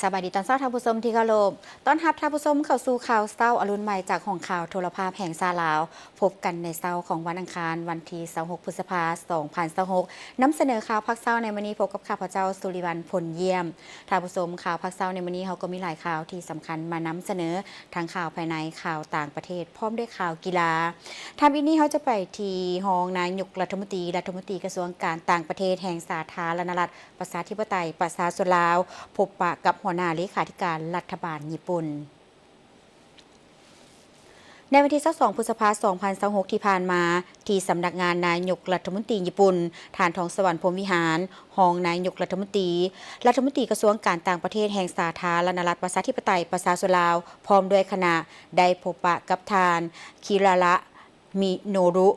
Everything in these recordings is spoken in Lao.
ສະບາຍດີຕອນເຊົ້າທ່ານຜູ້ຊົມທີ່ເຄົາລົບ. ຕ້ອນຮັບທ່ານຜູ້ຊົມເຂົ້າສູ່ຂ່າວເຊົ້າອະລຸນໃໝ່ຈາກຫ້ອງຂ່າວໂທລະພາບແຫ່ງຊາດລາວ. ພົບກັນໃນເຊົ້າຂອງວັນອັງຄານ ວັນທີຊາວຫົກ ພຶດສະພາ ສອງພັນຊາວຫົກ ນຳສະເໜີຂ່າວພາກເຊົ້າໃນມື້ນີ້ ພົບກັບຂ້າພະເຈົ້າ ສຸລິວັນ ພົນຢ້ຽມ. ທ່ານຜູ້ຊົມ, ຂ່າວພາກເຊົ້າໃນມື້ນີ້ເຮົາກໍມີຫຼາຍຂ່າວທີ່ສຳຄັນມານຳສະເໜີ, ທັງຂ່າວພາຍໃນ, ຂ່າວຕ່າງປະເທດ ພ້ອມດ້ວຍຂ່າວກິລາ. ທຳອິດນີ້ເຮົາຈະໄປທີ່ຮອງນາຍົກລັດຖະມົນຕີ, ລັດຖະມົນຕີກະຊວງການຕ່າງປະເທດແຫ່ງສາທາລະນະລັດ ປະຊາທິປະໄຕປະຊາຊົນລາວ ພົບປະກັບຫົວໜ້າເລຂາທິການລັດຖະບານຍີ່ປຸ່ນ. ໃນວັນທີຊາວສອງ ພຶດສະພາ ສອງພັນຊາວຫົກ ທີ່ຜ່ານມາ, ທີ່ສຳນັກງານນາຍົກລັດຖະມົນຕີຍີ່ປຸ່ນ, ທ່ານ ທອງສະຫວັນ ພົມວິຫານ, ຮອງນາຍົກລັດຖະມົນຕີ, ລັດຖະມົນຕີກະຊວງການຕ່າງປະເທດແຫ່ງສາທາລະນະລັດປະຊາທິປະໄຕປະຊາຊົນລາວ ພ້ອມດ້ວຍຄະນະ ໄດ້ພົບປະກັບທ່ານ ຄິລາລະ ມິໂນລຸ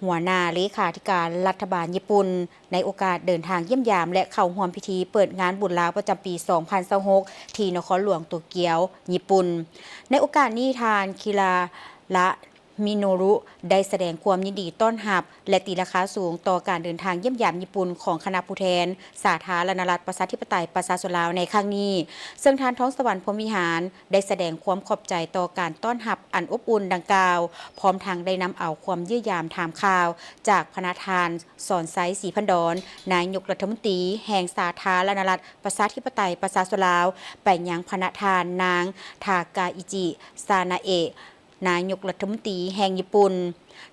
ຫົວໜ້າເລຂາທິການລັດຖະບານຍີ່ປຸ່ນ ໃນໂອກາດເດີນທາງຢ້ຽມຢາມ ແລະ ເຂົ້າຮ່ວມພິທີເປີດງານບຸນລາວປະຈຳປີສອງພັນຊາວຫົກ ທີ່ນະຄອນຫຼວງໂຕກຽວ, ຍີ່ປຸ່ນ. ໃນໂອກາດນີ້, ທ່ານ ຄິລາລະ ມິໂນລຸ ໄດ້ສະແດງຄວາມຍິນດີຕ້ອນຮັບ ແລະ ຕີລາຄາສູງຕໍ່ການເດີນທາງຢ້ຽມຢາມຍີ່ປຸ່ນຂອງຄະນະຜູ້ແທນສາທາລະນະລັດປະຊາທິປະໄຕປະຊາຊົນລາວໃນຄັ້ງນີ້, ເຊິ່ງທ່ານ ທອງສະຫວັນ ພົມວິຫານ ໄດ້ສະແດງຄວາມຂອບໃຈຕໍ່ການຕ້ອນຮັບອັນອົບອຸ່ນດັ່ງກ່າວ, ພ້ອມທັງໄດ້ນຳເອົາຄວາມຢ້ຽມຢາມຖາມຂ່າວຈາກພະນະທ່ານ ສອນໄຊ ສີພັນດອນ, ນາຍົກລັດຖະມົນຕີແຫ່ງສາທາລະນະລັດປະຊາທິປະໄຕປະຊາຊົນລາວ ໄປຍັງພະນະທ່ານ ນາງ ທາກາອິຈິ ຊານາເອະ, ນາຍົກລັດຖະມົນຕີແຫ່ງຍີ່ປຸ່ນ.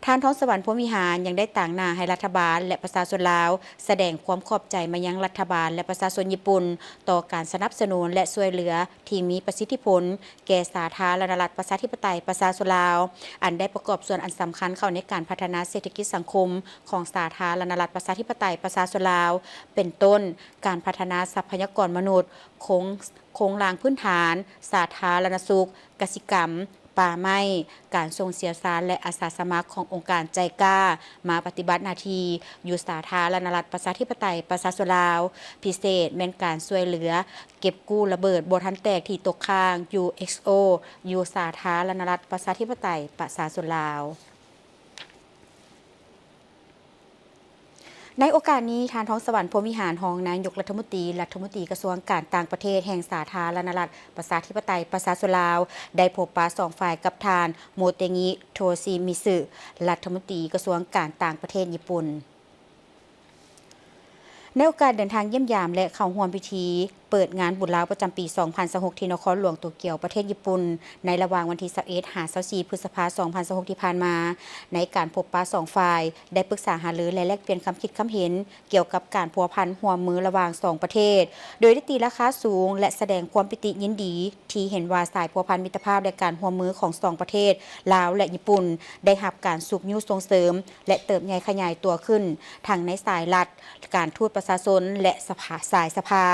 ທ່ານ ທອງສະຫວັນ ພົມວິຫານ ຍັງໄດ້ຕາງໜ້າໃຫ້ລັດຖະບານ ແລະ ປະຊາຊົນລາວ ສະແດງຄວາມຂອບໃຈມາຍັງລັດຖະບານ ແລະ ປະຊາຊົນຍີ່ປຸ່ນ ຕໍ່ການສະໜັບສະໜູນ ແລະ ຊ່ວຍເຫຼືອທີ່ມີປະສິດທິຜົນແກ່ສາທາລະນະລັດປະຊາທິປະໄຕປະຊາຊົນລາວ, ອັນໄດ້ປະກອບສ່ວນອັນສຳຄັນເຂົ້າໃນການພັດທະນາເສດຖະກິດສັງຄົມຂອງສາທາລະນະລັດປະຊາທິປະໄຕປະຊາຊົນລາວ, ເປັນຕົ້ນ ການພັດທະນາຊັບພະຍາກອນມະນຸດ, ໂຄງ ໂຄງລ່າງພື້ນຖານ, ສາທາລະນະສຸກ, ກະສິກຳ, ປ່າໄມ້, ການສົ່ງຊ່ຽວຊານ ແລະ ອາສາສະໝັກຂອງອົງການໄຈກາ ມາປະຕິບັດໜ້າທີ່ຢູ່ສາທາລະນະລັດປະຊາທິປະໄຕປະຊາຊົນລາວ, ພິເສດແມ່ນການຊ່ວຍເຫຼືອເກັບກູ້ລະເບີດບໍ່ທັນແຕກທີ່ຕົກຄ້າງ UXO ຢູ່ສາທາລະນະລັດປະຊາທິປະໄຕປະຊາຊົນລາວ. ໃນໂອກາດນີ້, ທ່ານ ທອງສະຫວັນ ພົມວິຫານ, ຮອງນາຍົກລັດຖະມົນຕີ, ລັດຖະມົນຕີກະຊວງການຕ່າງປະເທດແຫ່ງສາທາລະນະລັດປະຊາທິປະໄຕປະຊາຊົນລາວ ໄດ້ພົບປະສອງຝ່າຍກັບທ່ານ ໂມເຕງິ ໂທຊິມິຊຶ ລັດຖະມົນຕີກະຊວງການຕ່າງປະເທດຍີ່ປຸ່ນ. ໃນໂອກາດເດີນທາງຢ້ຽມຢາມ ແລະ ເຂົ້າຮ່ວມພິທີເປີດງານບຸນລາວປະຈຳປີສອງພັນຊາວຫົກ ທີ່ນະຄອນຫຼວງໂຕກຽວ ປະເທດຍີ່ປຸ່ນ ໃນລະຫວ່າງວັນທີຊາວເອັດ ຫາ ຊາວສີ່ ພຶດສະພາ ສອງພັນຊາວຫົກ ທີ່ຜ່ານມາ, ໃນການພົບປະສອງຝ່າຍ ໄດ້ປຶກສາຫາລື ແລະ ແລກປ່ຽນຄຳຄິດຄຳເຫັນ ກ່ຽວກັບການພົວພັນຮ່ວມມືລະຫວ່າງສອງປະເທດ, ໂດຍໄດ້ຕີລາຄາສູງ ແລະ ສະແດງຄວາມປີຕິຍິນດີ ທີ່ເຫັນວ່າສາຍພົວພັນມິດຕະພາບ ແລະ ການຮ່ວມມືຂອງສອງປະເທດ ລາວ ແລະ ຍີ່ປຸ່ນ ໄດ້ຮັບການຊຸກຍູ້ສົ່ງເສີມ ແລະ ເຕີບໃຫຍ່ຂະຫຍາຍຕົວຂຶ້ນ ທັງໃນສາຍລັດ, ການທູດປະຊາຊົນ ແລະ ສະພາ, ສາຍສະພາ.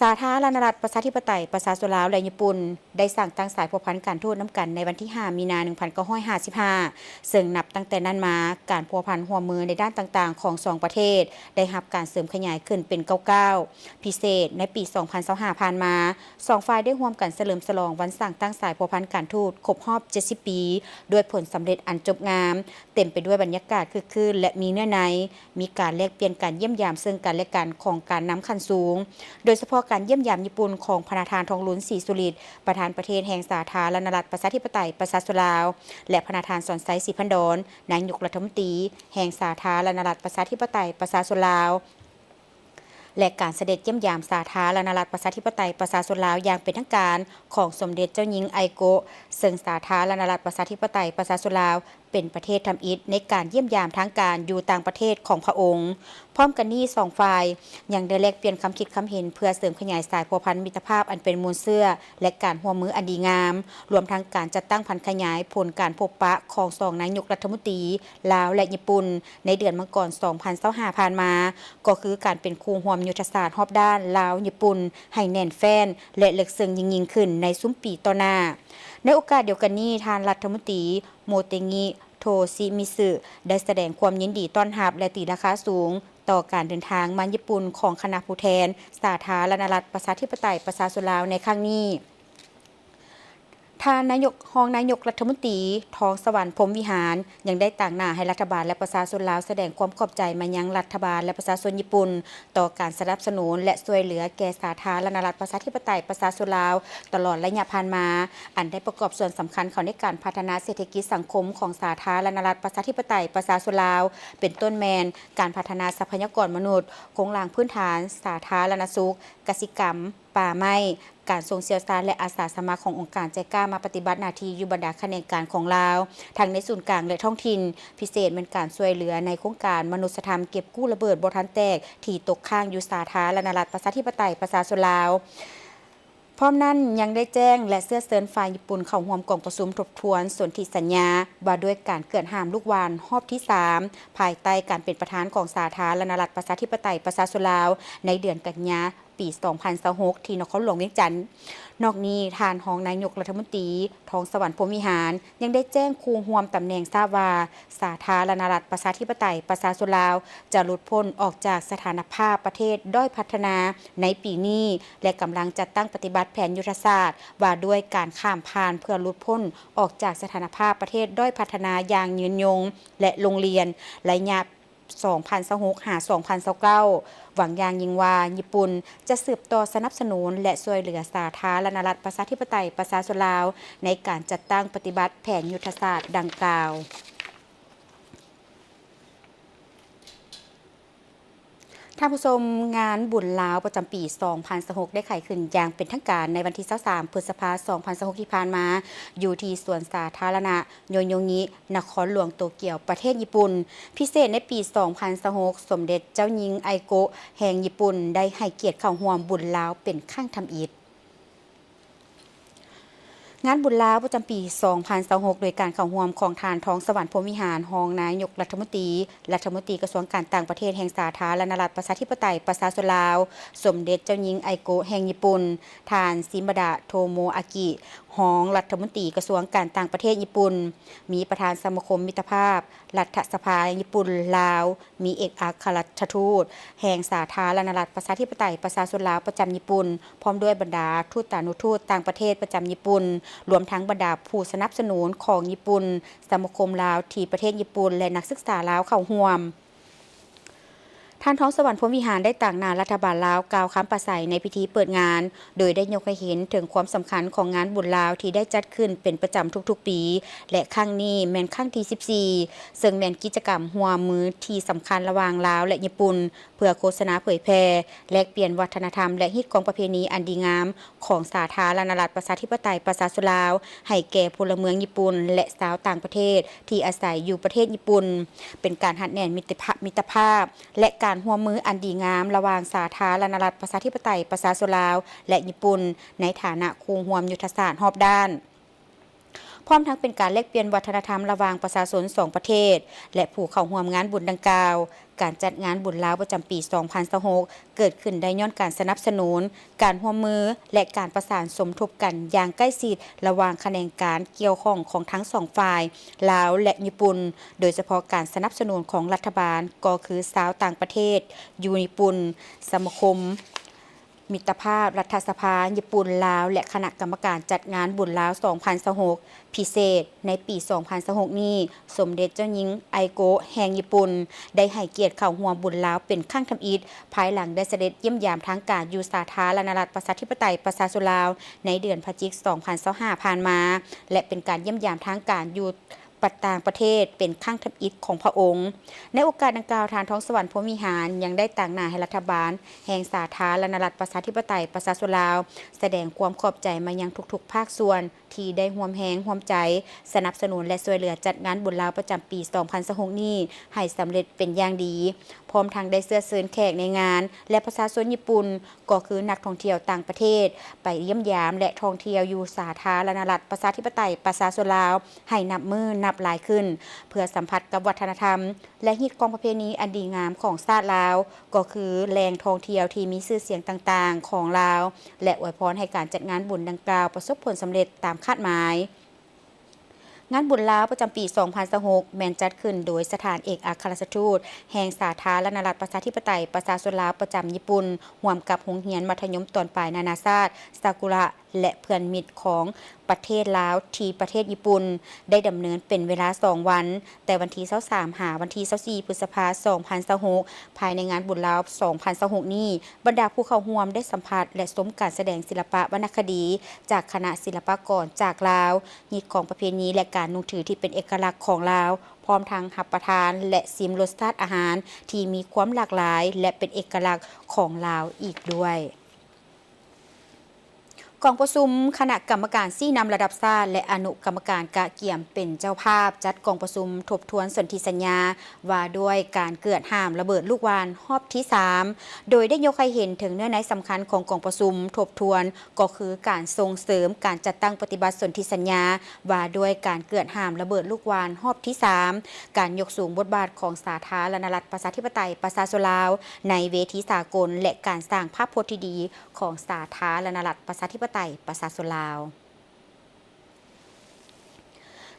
ສາທາລະນະລັດປະຊາທິປະໄຕປະຊາຊົນລາວ ແລະ ຍີ່ປຸ່ນ ໄດ້ສ້າງຕັ້ງສາຍພົວພັນການທູດນຳກັນໃນວັນທີຫ້າ ມີນາ ໜຶ່ງພັນເກົ້າຮ້ອຍຫ້າສິບຫ້າ ເຊິ່ງນັບຕັ້ງແຕ່ນັ້ນມາ, ການພົວພັນຮ່ວມມືໃນດ້ານຕ່າງໆຂອງສອງປະເທດ ໄດ້ຮັບການເສີມຂະຫຍາຍຂຶ້ນເປັນກ້າວໆ. ພິເສດ, ໃນປີສອງພັນຊາວຫ້າຜ່ານມາ, ສອງຝ່າຍໄດ້ຮ່ວມກັນສະເຫຼີມສະຫຼອງວັນສ້າງຕັ້ງສາຍພົວພັນການທູດຄົບຮອບເຈັດສິບປີ ດ້ວຍຜົນສຳເລັດອັນຈົບງາມ, ເຕັມໄປດ້ວຍບັນຍາກາດຄຶກຄື້ນ ແລະ ມີເນື້ອໃນ, ມີການແລກປ່ຽນການຢ້ຽມຢາມເຊິ່ງກັນ ແລະ ກັນຂອງການນຳຂັ້ນສູງ, ໂດຍສະເພາະການຢ້ຽມຢາມຍີ່ປຸ່ນຂອງພະນະທ່ານ ທອງລຸນ ສີສຸລິດ, ປະທານປະເທດແຫ່ງສາທາລະນະລັດປະຊາທິປະໄຕປະຊາຊົນລາວ ແລະ ພະນະທ່ານ ສອນໄຊ ສີພັນດອນ, ນາຍົກລັດຖະມົນຕີແຫ່ງສາທາລະນະລັດປະຊາທິປະໄຕປະຊາຊົນລາວ. ແລະ ການສະເດັດຢ້ຽມຢາມສາທາລະນະລັດປະຊາທິປະໄຕປະຊາຊົນລາວຢ່າງເປັນທາງການຂອງສົມເດັດເຈົ້າຍິງ ໄອໂກະ ເຊິ່ງສາທາລະນະລັດປະຊາທິປະໄຕປະຊາຊົນລາວເປັນປະເທດທຳອິດໃນການຢ້ຽມຢາມທາງການຢູ່ຕ່າງປະເທດຂອງພະອົງ. ພ້ອມກັນນີ້, ສອງຝ່າຍຍັງໄດ້ແລກປ່ຽນຄຳຄິດຄຳເຫັນເພື່ອເສີມຂະຫຍາຍສາຍພົວພັນມິດຕະພາບອັນເປັນມູນເຊື້ອ ແລະ ການຮ່ວມມືອັນດີງາມ, ລວມທັງການຈັດຕັ້ງຜັນຂະຫຍາຍຜົນການພົບປະຂອງສອງນາຍົກລັດຖະມົນຕີລາວ ແລະ ຍີ່ປຸ່ນ ໃນເດືອນມັງກອນ ສອງພັນຊາວຫ້າຜ່ານມາ, ກໍຄືການເປັນຄູ່ຮ່ວມຍຸດທະສາດຮອບດ້ານລາວ-ຍີ່ປຸ່ນ ໃຫ້ແໜ້ນແຟ້ນ ແລະ ເລິກເຊິ່ງຍິ່ງໆຂຶ້ນໃນຊຸມປີຕໍ່ໜ້າ. ໃນໂອກາດດຽວກັນນີ້, ທ່ານລັດຖະມົນຕີ ໂມເຕງິ ໂທຊິມິຊຶ ໄດ້ສະແດງຄວາມຍິນດີຕ້ອນຮັບ ແລະ ຕີລາຄາສູງຕໍ່ການເດີນທາງມາຍີ່ປຸ່ນຂອງຄະນະຜູ້ແທນສາທາລະນະລັດປະຊາທິປະໄຕປະຊາຊົນລາວໃນຄັ້ງນີ້. ທ່ານນາຍົກ, ຮອງນາຍົກລັດຖະມົນຕີ ທອງສະຫວັນ ພົມວິຫານ ຍັງໄດ້ຕາງໜ້າໃຫ້ລັດຖະບານ ແລະ ປະຊາຊົນລາວ ສະແດງຄວາມຂອບໃຈມາຍັງລັດຖະບານ ແລະ ປະຊາຊົນຍີ່ປຸ່ນ ຕໍ່ການສະໜັບສະໜູນ ແລະ ຊ່ວຍເຫຼືອແກ່ສາທາລະນະລັດ ປະຊາທິປະໄຕ ປະຊາຊົນລາວ ຕະຫຼອດໄລຍະຜ່ານມາ, ອັນໄດ້ປະກອບສ່ວນສຳຄັນເຂົ້າໃນການພັດທະນາເສດຖະກິດສັງຄົມຂອງສາທາລະນະລັດ ປະຊາທິປະໄຕ ປະຊາຊົນລາວ, ເປັນຕົ້ນແມ່ນການພັດທະນາຊັບພະຍາກອນມະນຸດ, ໂຄງລ່າງພື້ນຖານ, ສາທາລະນະສຸກ, ກະສິກຳ, ປ່າໄມ້, ການສົ່ງຊ່ຽວຊານ ແລະ ອາສາສະໝັກຂອງອົງການໃຈກ້າມາປະຕິບັດໜ້າທີ່ຢູ່ບັນດາຂະແໜງການຂອງລາວ, ທັງໃນສູນກາງ ແລະ ທ້ອງຖິ່ນ, ພິເສດແມ່ນການຊ່ວຍເຫຼືອໃນໂຄງການມະນຸດສະທຳເກັບກູ້ລະເບີດບໍ່ທັນແຕກທີ່ຕົກຄ້າງຢູ່ສາທາລະນະລັດ ປະຊາທິປະໄຕ ປະຊາຊົນລາວ. ພ້ອມນັ້ນຍັງໄດ້ແຈ້ງ ແລະ ເຊື້ອເຊີນຝ່າຍຍີ່ປຸ່ນເຂົ້າຮ່ວມກອງປະຊຸມທົບທວນສົນທິສັນຍາວ່າດ້ວຍການເກືອດຫ້າມລູກຫວ່ານຮອບທີສາມ ພາຍໃຕ້ການເປັນປະທານຂອງສາທາລະນະລັດ ປະຊາທິປະໄຕ ປະຊາຊົນລາວ ໃນເດືອນກັນຍາ ປີສອງພັນຊາວຫົກ ທີ່ນະຄອນຫຼວງວຽງຈັນ. ນອກນີ້, ທ່ານຮອງນາຍົກລັດຖະມົນຕີ ທອງສະຫວັນ ພົມວິຫານ ຍັງໄດ້ແຈ້ງຄູ່ຮ່ວມຕຳແໜ່ງຊາບວ່າ ສາທາລະນະລັດ ປະຊາທິປະໄຕ ປະຊາຊົນລາວ ຈະຫຼຸດພົ້ນອອກຈາກສະຖານະພາບປະເທດດ້ອຍພັດທະນາໃນປີນີ້ ແລະ ກຳລັງຈັດຕັ້ງປະຕິບັດແຜນຍຸດທະສາດວ່າດ້ວຍການຂ້າມຜ່ານເພື່ອຫຼຸດພົ້ນອອກຈາກສະຖານະພາບປະເທດດ້ອຍພັດທະນາຢ່າງຍືນຍົງ ແລະ ໂລງລຽນ ໄລຍະ ສອງພັນຊາວຫົກ ຫາ ສອງພັນຊາວເກົ້າ ຫວັງຢ່າງຍິ່ງວ່າຍີ່ປຸ່ນຈະສືບຕໍ່ສະໜັບສະໜູນ ແລະ ຊ່ວຍເຫຼືອສາທາລະນະລັດ ປະຊາທິປະໄຕ ປະຊາຊົນລາວ ໃນການຈັດຕັ້ງປະຕິບັດແຜນຍຸດທະສາດດັ່ງກ່າວ. ທ່ານຜູ້ຊົມ, ງານບຸນລາວປະຈຳປີສອງພັນຊາວຫົກ ໄດ້ໄຂຂຶ້ນຢ່າງເປັນທາງການໃນວັນທີຊາວສາມ ພຶດສະພາ ສອງພັນຊາວຫົກ ທີ່ຜ່ານມາ ຢູ່ທີ່ສວນສາທາລະນະ ໂຍໂຍງິ ນະຄອນຫຼວງໂຕກຽວ ປະເທດຍີ່ປຸ່ນ. ພິເສດໃນປີສອງພັນຊາວຫົກ ສົມເດັດເຈົ້າຍິງໄອໂກະແຫ່ງຍີ່ປຸ່ນ ໄດ້ໃຫ້ກຽດເຂົ້າຮ່ວມບຸນລາວເປັນຄັ້ງທຳອິດ. ງານບຸນລາວປະຈຳປີສອງພັນຊາວຫົກ ໂດຍການເຂົ້າຮ່ວມຂອງທ່ານ ທອງສະຫວັນ ພົມວິຫານ ຮອງນາຍົກລັດຖະມົນຕີ, ລັດຖະມົນຕີກະຊວງການຕ່າງປະເທດແຫ່ງສາທາລະນະລັດ ປະຊາທິປະໄຕ ປະຊາຊົນລາວ, ສົມເດັດເຈົ້າຍິງໄອໂກະແຫ່ງຍີ່ປຸ່ນ, ທ່ານ ຊິມະດະ ໂທໂມອາກິ ຮອງລັດຖະມົນຕີກະຊວງການຕ່າງປະເທດຍີ່ປຸ່ນ, ມີປະທານສະມາຄົມມິດຕະພາບລັດຖະສະພາຍີ່ປຸ່ນ-ລາວ, ມີເອກອັກຄະລັດຖະທູດແຫ່ງສາທາລະນະລັດ ປະຊາທິປະໄຕ ປະຊາຊົນລາວປະຈຳຍີ່ປຸ່ນ, ພ້ອມດ້ວຍບັນດາທູດຕານຸທູດຕ່າງປະເທດປະຈຳຍີ່ປຸ່ນ, ລວມທັງບັນດາຜູ້ສະໜັບສະໜູນຂອງຍີ່ປຸ່ນ, ສະມາຄົມລາວທີ່ປະເທດຍີ່ປຸ່ນ ແລະ ນັກສຶກສາລາວເຂົ້າຮ່ວມ. ທ່ານ ທອງສະຫວັນ ພົມວິຫານ ໄດ້ຕາງໜ້າລັດຖະບານລາວກ່າວຄຳປາໄສໃນພິທີເປີດງານ, ໂດຍໄດ້ຍົກໃຫ້ເຫັນເຖິງຄວາມສຳຄັນຂອງງານບຸນລາວທີ່ໄດ້ຈັດຂຶ້ນເປັນປະຈຳທຸກໆປີ ແລະ ຄັ້ງນີ້ແມ່ນຄັ້ງທີສິບສີ່ ເຊິ່ງແມ່ນກິດຈະກຳຮ່ວມມືທີ່ສຳຄັນລະຫວ່າງລາວ ແລະ ຍີ່ປຸ່ນ ເພື່ອໂຄສະນາເຜີຍແຜ່, ແລກປ່ຽນວັດທະນະທຳ ແລະ ຮີດຄອງປະເພນີອັນດີງາມ ຂອງສາທາລະນະລັດ ປະຊາທິປະໄຕ ປະຊາຊົນລາວ ໃຫ້ແກ່ພົນລະເມືອງຍີ່ປຸ່ນ ແລະ ຊາວຕ່າງປະເທດທີ່ອາໄສຢູ່ປະເທດຍີ່ປຸ່ນ, ເປັນການຮັດແໜ້ນມິດຕະພາ- ມິດຕະພາບ ແລະ ການຮ່ວມມືອັນດີງາມລະຫວ່າງສາທາລະນະລັດ ປະຊາທິປະໄຕ ປະຊາຊົນລາວ ແລະ ຍີ່ປຸ່ນ ໃນຖານະຄູ່ຮ່ວມຍຸດທະສາດຮອບດ້ານ. ພ້ອມທັງເປັນການແລກປ່ຽນວັດທະນະທຳລະຫວ່າງປະຊາຊົນສອງປະເທດ ແລະ ຜູ້ເຂົ້າຮ່ວມງານບຸນດັ່ງກ່າວ. ການຈັດງານບຸນລາວປະຈຳປີສອງພັນຊາວຫົກ ເກີດຂຶ້ນໄດ້ຍ້ອນການສະໜັບສະໜູນ, ການຮ່ວມມື ແລະ ການປະສານສົມທົບກັນຢ່າງໃກ້ຊິດລະຫວ່າງຂະແໜງການກ່ຽວຂ້ອງຂອງທັງສອງຝ່າຍ, ລາວ ແລະ ຍີ່ປຸ່ນ, ໂດຍສະເພາະການສະໜັບສະໜູນຂອງລັດຖະບານ ກໍຄືຊາວຕ່າງປະເທດຢູ່ຍີ່ປຸ່ນ, ສະມາຄົມ ມິດຕະພາບລັດຖະສະພາຍີ່ປຸ່ນ-ລາວ ແລະ ຄະນະກຳມະການຈັດງານບຸນລາວສອງພັນຊາວຫົກ ພິເສດໃນປີສອງພັນຊາວຫົກນີ້, ສົມເດັດເຈົ້າຍິງໄອໂກະແຫ່ງຍີ່ປຸ່ນ ໄດ້ໃຫ້ກຽດເຂົ້າຮ່ວມບຸນລາວເປັນຄັ້ງທຳອິດ, ພາຍຫຼັງໄດ້ສະເດັດຢ້ຽມຢາມທາງການຢູ່ສາທາລະນະລັດ ປະຊາທິປະໄຕ ປະຊາຊົນລາວ ໃນເດືອນພະຈິກ ສອງພັນຊາວຫ້າ ຜ່ານມາ ແລະ ເປັນການຢ້ຽມຢາມທາງການຢູ່ ປະ- ຕ່າງປະເທດເປັນຄັ້ງທຳອິດຂອງພະອົງ. ໃນໂອກາດດັ່ງກ່າວ, ທ່ານ ທອງສະຫວັນ ພົມວິຫານ ຍັງໄດ້ຕາງໜ້າໃຫ້ລັດຖະບານແຫ່ງສາທາລະນະລັດ ປະຊາທິປະໄຕ ປະຊາຊົນລາວ ສະແດງຄວາມຂອບໃຈມາຍັງທຸກໆພາກສ່ວນ ທີ່ໄດ້ຮ່ວມແຮງຮ່ວມໃຈ ສະໜັບສະໜູນ ແລະ ຊ່ວຍເຫຼືອຈັດງານບຸນລາວປະຈຳປີສອງພັນຊາວຫົກນີ້ ໃຫ້ສຳເລັດເປັນຢ່າງດີ, ພ້ອມທັງໄດ້ເຊື້ອເຊີນແຂກໃນງານ ແລະ ປະຊາຊົນຍີ່ປຸ່ນ ກໍຄືນັກທ່ອງທ່ຽວຕ່າງປະເທດ ໄປຢ້ຽມຢາມ ແລະ ທ່ອງທ່ຽວຢູ່ສາທາລະນະລັດ ປະຊາທິປະໄຕ ປະຊາຊົນລາວ ໃຫ້ນັບມື້ນັບຫຼາຍຂຶ້ນ, ເພື່ອສຳຜັດກັບວັດທະນະທຳ ແລະ ຮີດຄອງປະເພນີອັນດີງາມຂອງຊາດລາວ, ກໍຄືແຫຼ່ງທ່ອງທ່ຽວທີ່ມີຊື່ສຽງຕ່າງໆຂອງລາວ ແລະ ອວຍພອນໃຫ້ການຈັດງານບຸນດັ່ງກ່າວປະສົບຜົນສຳເລັດຕາມຄາດໝາຍ. ງານບຸນລາວປະຈຳປີສອງພັນຊາວຫົກ ແມ່ນຈັດຂຶ້ນໂດຍສະຖານເອກອັກຄະລັດຖະທູດແຫ່ງສາທາລະນະລັດ ປະຊາທິປະໄຕ ປະຊາຊົນລາວ ປະຈຳຍີ່ປຸ່ນ ຮ່ວມກັບໂຮງຮຽນມັດທະຍົມຕອນປາຍນານາຊາດ ຊາກຸຣະ ແລະ ເພື່ອນມິດຂອງປະເທດລາວ ທີ່ປະເທດຍີ່ປຸ່ນ ໄດ້ດຳເນີນເປັນເວລາສອງວັນ, ແຕ່ວັນທີຊາວສາມ ຫາວັນທີຊາວສີ່ ພຶດສະພາ ສອງພັນຊາວຫົກ ພາຍໃນງານບຸນລາວ ສອງພັນຊາວຫົກນີ້, ບັນດາຜູ້ເຂົ້າຮ່ວມໄດ້ສຳຜັດ ແລະ ຊົມການສະແດງສິລະປະວັນນະຄະດີ ຈາກຄະນະສິລະປາກອນຈາກລາວ, ຮີດຄອງປະເພນີ ແລະ ການນຸ່ງຖືທີ່ເປັນເອກະລັກຂອງລາວ, ພ້ອມທັງຮັບປະທານ ແລະ ຊິມລົດຊາດອາຫານທີ່ມີຄວາມຫຼາກຫຼາຍ ແລະ ເປັນເອກະລັກຂອງລາວອີກດ້ວຍ. ກອງປະຊຸມຄະນະກຳມະການຊີ້ນຳລະດັບຊາດ ແລະ ອະນຸກຳມະການກະກຽມເປັນເຈົ້າພາບ ຈັດກອງປະຊຸມທົບທວນສົນທິສັນຍາ ວ່າດ້ວຍການເກືອດຫ້າມລະເບີດລູກຫວ່ານຮອບທີສາມ ໂດຍໄດ້ຍົກໃຫ້ເຫັນເຖິງເນື້ອໃນສຳຄັນຂອງກອງປະຊຸມທົບທວນ ກໍຄືການສົ່ງເສີມການຈັດຕັ້ງປະຕິບັດສົນທິສັນຍາ ວ່າດ້ວຍການເກືອດຫ້າມລະເບີດລູກຫວ່ານຮອບທີສາມ, ການຍົກສູງບົດບາດຂອງສາທາລະນະລັດ ປະຊາທິປະໄຕ ປະຊາຊົນລາວ ໃນເວທີສາກົນ ແລະ ການສ້າງພາບພົດທີ່ດີຂອງສາທາລະນະລັດ ປະຊາທິປະໄຕ ປະຊາຊົນລາວ.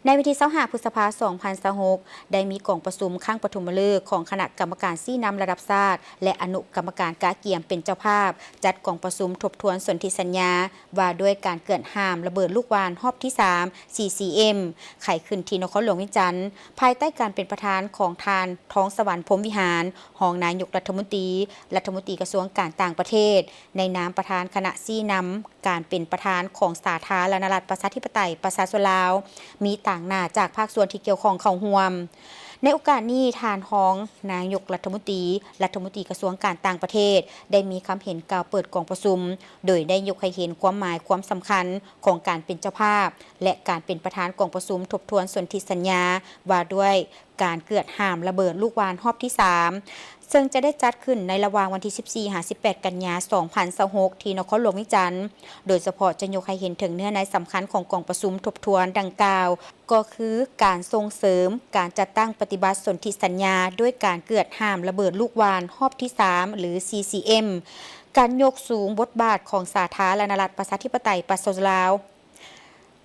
ໃນວັນທີຊາວຫ້າ ພຶດສະພາ ສອງພັນຊາວຫົກ ໄດ້ມີກອງປະຊຸມຄັ້ງປະຖົມມະເລີກຂອງຄະນະກຳມະການຊີ້ນຳລະດັບຊາດ ແລະ ອະນຸກຳມະການກະກຽມເປັນເຈົ້າພາບ ຈັດກອງປະຊຸມທົບທວນສົນທິສັນຍາ ວ່າດ້ວຍການເກືອດຫ້າມລະເບີດລູກຫວ່ານຮອບທີສາມ ຊີຊີເອັມ ໄຂຂຶ້ນທີ່ນະຄອນຫຼວງວຽງຈັນ, ພາຍໃຕ້ການເປັນປະທານຂອງທ່ານ ທອງສະຫວັນ ພົມວິຫານ ຮອງນາຍົກລັດຖະມົນຕີ, ລັດຖະມົນຕີກະຊວງການຕ່າງປະເທດ, ໃນນາມປະທານຄະນະຊີ້ນຳ ການເປັນປະທານຂອງສາທາລະນະລັດ ປະຊາທິປະໄຕ ປະຊາຊົນລາວ, ມີຕາງໜ້າຈາກພາກສ່ວນທີ່ກ່ຽວຂ້ອງເຂົ້າຮ່ວມ. ໃນໂອກາດນີ້, ທ່ານຮອງນາຍົກລັດຖະມົນຕີ, ລັດຖະມົນຕີກະຊວງການຕ່າງປະເທດ ໄດ້ມີຄຳເຫັນກ່າວເປີດກອງປະຊຸມ, ໂດຍໄດ້ຍົກໃຫ້ເຫັນຄວາມໝາຍຄວາມສຳຄັນຂອງການເປັນເຈົ້າພາບ ແລະ ການເປັນປະທານກອງປະຊຸມທົບທວນສົນທິສັນຍາ ວ່າດ້ວຍ ການເກືອດຫ້າມລະເບີດລູກຫວ່ານຮອບທີສາມ ເຊິ່ງຈະໄດ້ຈັດຂຶ້ນໃນລະຫວ່າງວັນທີສິບສີ່ ຫາ ສິບແປດ ກັນຍາ ສອງພັນຊາວຫົກ ທີ່ນະຄອນຫຼວງວຽງຈັນ, ໂດຍສະເພາະຈະຍົກໃຫ້ເຫັນເຖິງເນື້ອໃນສຳຄັນຂອງກອງປະຊຸມທົບທວນດັ່ງກ່າວ ກໍຄືການສົ່ງເສີມການຈັດຕັ້ງປະຕິບັດສົນທິສັນຍາ ດ້ວຍການເກືອດຫ້າມລະເບີດລູກຫວ່ານຮອບທີສາມ ຫຼື ຊີຊີເອັມ, ການຍົກສູງບົດບາດຂອງສາທາລະນະລັດ ປະຊາທິປະໄຕ ປະຊາຊົນລາວ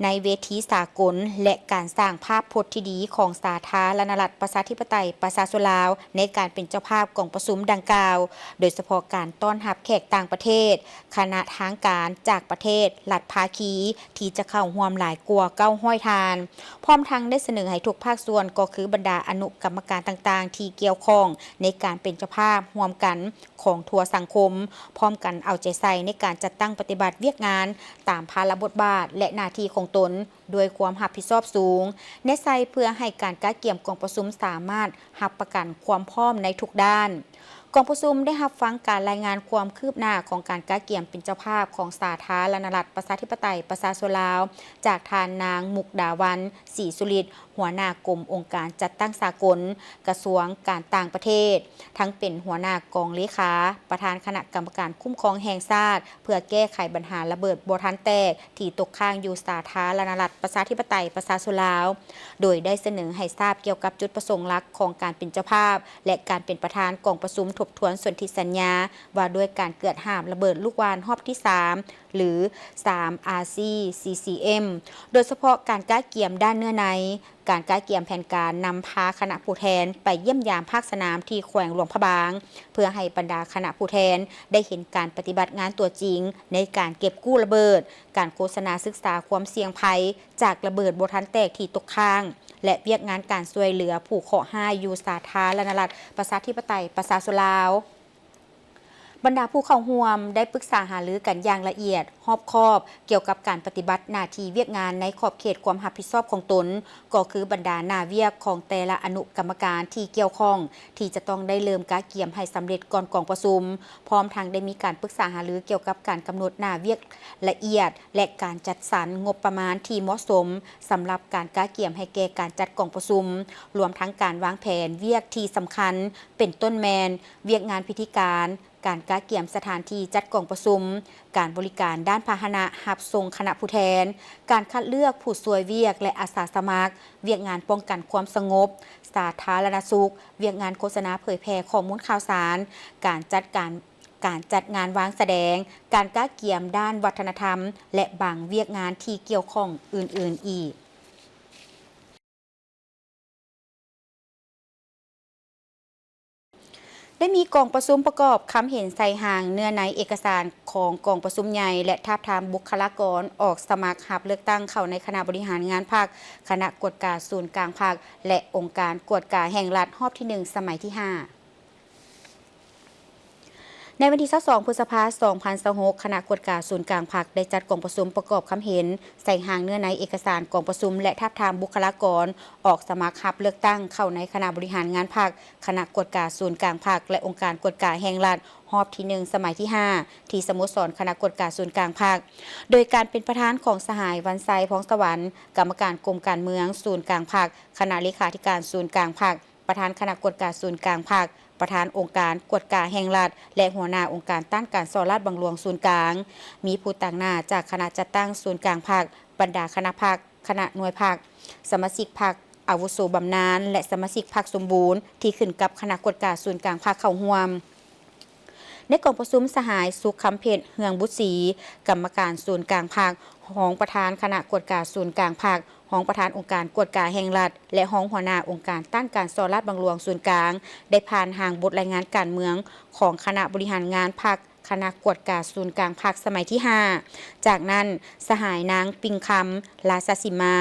ໃນເວທີສາກົນ ແລະ ການສ້າງພາບພົດທີ່ດີຂອງສາທາລະນະລັດ ປະຊາທິປະໄຕ ປະຊາຊົນລາວ ໃນການເປັນເຈົ້າພາບກອງປະຊຸມດັ່ງກ່າວ, ໂດຍສະເພາະການຕ້ອນຮັບແຂກຕ່າງປະເທດ, ຄະນະທາງການຈາກປະເທດລັດພາຄີ ທີ່ຈະເຂົ້າຮ່ວມຫຼາຍກວ່າເກົ້າຮ້ອຍທ່ານ, ພ້ອມທັງໄດ້ສະເໜີໃຫ້ທຸກພາກສ່ວນ ກໍຄືບັນດາອະນຸກຳມະການຕ່າງໆທີ່ກ່ຽວຂ້ອງໃນການເປັນເຈົ້າພາບຮ່ວມກັນ ຂອງທົ່ວສັງຄົມ, ພ້ອມກັນເອົາໃຈໃສ່ໃນການຈັດຕັ້ງປະຕິບັດວຽກງານຕາມພາລະບົດບາດ ແລະ ໜ້າທີ່ຂອງຕົນດ້ວຍຄວາມຮັບຜິດຊອບສູງ, ແນໃສ່ເພື່ອໃຫ້ການກະກຽມກອງປະຊຸມສາມາດຮັບປະກັນຄວາມພ້ອມໃນທຸກດ້ານ. ກອງປະຊຸມໄດ້ຮັບຟັງການລາຍງານຄວາມຄືບໜ້າຂອງການກະກຽມເປັນເຈົ້າພາບຂອງສາທາລະນະລັດ ປະຊາທິປະໄຕ ປະຊາຊົນລາວ ຈາກທ່ານນາງ ມຸກດາວັນ ສີສຸລິດ ຫົວໜ້າກົມອົງການຈັດຕັ້ງສາກົນ ກະຊວງການຕ່າງປະເທດ, ທັງເປັນຫົວໜ້າກອງເລຂາ, ປະທານຄະນະກຳມະການຄຸ້ມຄອງແຫ່ງຊາດ ເພື່ອແກ້ໄຂບັນຫາລະເບີດບໍ່ທັນແຕກທີ່ຕົກຄ້າງຢູ່ສາທາລະນະລັດ ປະຊາທິປະໄຕ ປະຊາຊົນລາວ, ໂດຍໄດ້ສະເໜີໃຫ້ຊາບກ່ຽວກັບຈຸດປະສົງຫຼັກຂອງການເປັນເຈົ້າພາບ ແລະ ການເປັນປະທານກອງປະຊຸມທົບທວນສົນທິສັນຍາ ວ່າດ້ວຍການເກືອດຫ້າມລະເບີດລູກຫວ່ານຮອບທີສາມ ຫຼື ສາມ ອາຊີ ຊີຊີເອັມ ໂດຍສະເພາະການກະກຽມດ້ານເນື້ອໃນ, ການກະກຽມແຜນການນຳພາຄະນະຜູ້ແທນໄປຢ້ຽມຢາມພາກສະໜາມທີ່ແຂວງຫຼວງພະບາງ ເພື່ອໃຫ້ບັນດາຄະນະຜູ້ແທນໄດ້ເຫັນການປະຕິບັດງານຕົວຈິງໃນການເກັບກູ້ລະເບີດ, ການໂຄສະນາສຶກສາຄວາມສ່ຽງໄພຈາກລະເບີດບໍ່ທັນແຕກທີ່ຕົກຄ້າງ ແລະ ວຽກງານການຊ່ວຍເຫຼືອຜູ້ເຄາະຮ້າຍຢູ່ສາທາລະນະລັດ ປະຊາທິປະໄຕ ປະຊາຊົນລາວ. ບັນດາຜູ້ເຂົ້າຮ່ວມໄດ້ປຶກສາຫາລືກັນຢ່າງລະອຽດຮອບຄອບ ກ່ຽວກັບການປະຕິບັດໜ້າທີ່ວຽກງານໃນຂອບເຂດຄວາມຮັບຜິດຊອບຂອງຕົນ, ກໍຄືບັນດາໜ້າວຽກຂອງແຕ່ລະອະນຸກຳມະການທີ່ກ່ຽວຂ້ອງ ທີ່ຈະຕ້ອງໄດ້ເລີ່ມກະກຽມໃຫ້ສຳເລັດກ່ອນກອງປະຊຸມ, ພ້ອມທັງໄດ້ມີການປຶກສາຫາລືກ່ຽວກັບການກຳນົດໜ້າວຽກລະອຽດ ແລະ ການຈັດສັນງົບປະມານທີ່ເໝາະສົມ ສຳລັບການກະກຽມໃຫ້ແກ່ການຈັດກອງປະຊຸມ, ລວມທັງການວາງແຜນວຽກທີ່ສຳຄັນ ເປັນຕົ້ນແມ່ນ ວຽກງານພິທີການ, ການກະກຽມສະຖານທີ່ຈັດກອງປະຊຸມ, ການບໍລິການດ້ານພາຫະນະຮັບສົ່ງຄະນະຜູ້ແທນ, ການຄັດເລືອກຜູ້ຊ່ວຍວຽກ ແລະ ອາສາສະໝັກ, ວຽກງານປ້ອງກັນຄວາມສະຫງົບ, ສາທາລະນະສຸກ, ວຽກງານໂຄສະນາເຜີຍແຜ່ຂໍ້ມູນຂ່າວສານ, ການຈັດການ, ການຈັດງານວາງສະແດງ, ການກະກຽມດ້ານວັດທະນະທຳ ແລະ ບາງວຽກງານທີ່ກ່ຽວຂ້ອງອື່ນໆອີກ. ໄດ້ມີກອງປະຊຸມປະກອບຄຳເຫັນໃສ່ຮ່າງເນື້ອໃນເອກະສານຂອງກອງປະຊຸມໃຫຍ່ ແລະ ທາບທາມບຸກຄະລາກອນອອກສະໝັກຮັບເລືອກຕັ້ງເຂົ້າໃນຄະນະບໍລິຫານງານພັກ, ຄະນະກວດກາສູນກາງພັກ ແລະ ອົງການກວດກາແຫ່ງລັດ ຮອບທີໜຶ່ງ ສະໄໝທີຫ້າ. ໃນວັນທີຊາວສອງ ພຶດສະພາ ສອງພັນຊາວຫົກ, ຄະນະກວດກາສູນກາງພັກ ໄດ້ຈັດກອງປະຊຸມປະກອບຄຳເຫັນໃສ່ຮ່າງເນື້ອໃນເອກະສານກອງປະຊຸມ ແລະ ທາບທາມບຸກຄະລາກອນອອກສະໝັກຮັບເລືອກຕັ້ງເຂົ້າໃນຄະນະບໍລິຫານງານພັກ, ຄະນະກວດກາສູນກາງພັກ ແລະ ອົງການກວດກາແຫ່ງລັດ ຮອບທີໜຶ່ງ ສະໄໝທີຫ້າ ທີ່ສະໂມສອນຄະນະກວດກາສູນກາງພັກ ໂດຍການເປັນປະທານຂອງສະຫາຍ ວັນໄຊ ພອງສະຫວັນ ກຳມະການກົມການເມືອງສູນກາງພັກ, ຄະນະເລຂາທິການສູນກາງພັກ, ປະທານຄະນະກວດກາສູນກາງພັກ, ປະທານອົງການກວດກາແຫ່ງລັດ ແລະ ຫົວໜ້າອົງການຕ້ານການສໍ້ລາດບັງຫຼວງສູນກາງ, ມີຜູ້ຕາງໜ້າຈາກຄະນະຈັດຕັ້ງສູນກາງພັກ, ບັນດາຄະນະພັກ, ຄະນະໜ່ວຍພັກ, ສະມາຊິກພັກອາວຸໂສບຳນານ ແລະ ສະມາຊິກພັກສົມບູນທີ່ຂຶ້ນກັບຄະນະກວດກາສູນກາງພັກເຂົ້າຮ່ວມ. ໃນກອງປະຊຸມ, ສະຫາຍ ສຸກຄຳເພັດ ເຮືອງບຸດສີ ກຳມະການສູນກາງພັກ, ຮອງປະທານຄະນະກວດກາສູນກາງພັກ, ຮອງປະທານອົງການກວດກາແຫ່ງລັດ ແລະ ຮອງຫົວໜ້າອົງການຕ້ານການສໍ້ລາດບັງຫຼວງສູນກາງ ໄດ້ຜ່ານຮ່າງບົດລາຍງານການເມືອງຂອງຄະນະບໍລິຫານງານພັກ, ຄະນະກວດກາສູນກາງພັກສະໄໝທີຫ້າ. ຈາກນັ້ນ, ສະຫາຍ ນາງ ປິງຄຳ ລາຊະສີມາ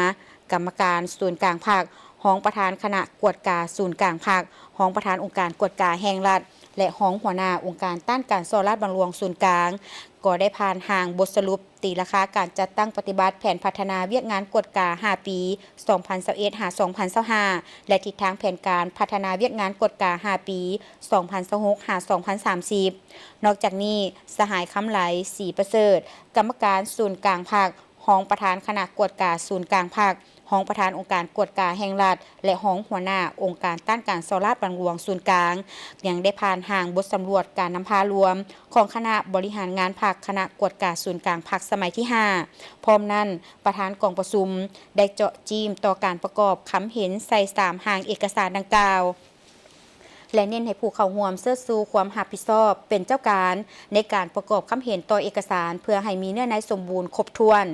ກຳມະການສູນກາງພັກ, ຮອງປະທານຄະນະກວດກາສູນກາງພັກ, ຮອງປະທານອົງການກວດກາແຫ່ງລັດ ແລະ ຮອງຫົວໜ້າອົງການຕ້ານການສໍ້ລາດບັງຫຼວງສູນກາງ ກໍໄດ້ຜ່ານຮ່າງບົດສະຫຼຸບຕີລາຄາການຈັດຕັ້ງປະຕິບັດແຜນພັດທະນາວຽກງານກວດກາຫ້າປີ ສອງພັນຊາວເອັດ ຫາ ສອງພັນຊາວຫ້າ ແລະ ທິດທາງແຜນການພັດທະນາວຽກງານກວດກາຫ້າປີ ສອງພັນຊາວຫົກ ຫາ ສອງພັນສາມສິບ. ນອກຈາກນີ້, ສະຫາຍ ຄຳໄຫຼ ສີປະເສີດ ກຳມະການສູນກາງພັກ, ຮອງປະທານຄະນະກວດກາສູນກາງພັກ, ຮອງປະທານອົງການກວດກາແຫ່ງລັດ ແລະ ຮອງຫົວໜ້າອົງການຕ້ານການສໍ້ລາດບັງຫຼວງສູນກາງ ຍັງໄດ້ຜ່ານຮ່າງບົດສຳຫຼວດການນຳພາລວມຂອງຄະນະບໍລິຫານງານພັກ, ຄະນະກວດກາສູນກາງພັກສະໄໝທີຫ້າ. ພ້ອມນັ້ນ, ປະທານກອງປະຊຸມໄດ້ເຈາະຈີ້ມຕໍ່ການປະກອບຄຳເຫັນໃສ່ສາມຮ່າງເອກະສານດັ່ງກ່າວ ແລະ ເນັ້ນໃຫ້ຜູ້ເຂົ້າຮ່ວມເຊີດຊູຄວາມຮັບຜິດຊອບເປັນເຈົ້າການໃນການປະກອບຄຳເຫັນຕໍ່ເອກະສານ ເພື່ອໃຫ້ມີເນື້ອໃນສົມບູນຄົບຖ້ວນ.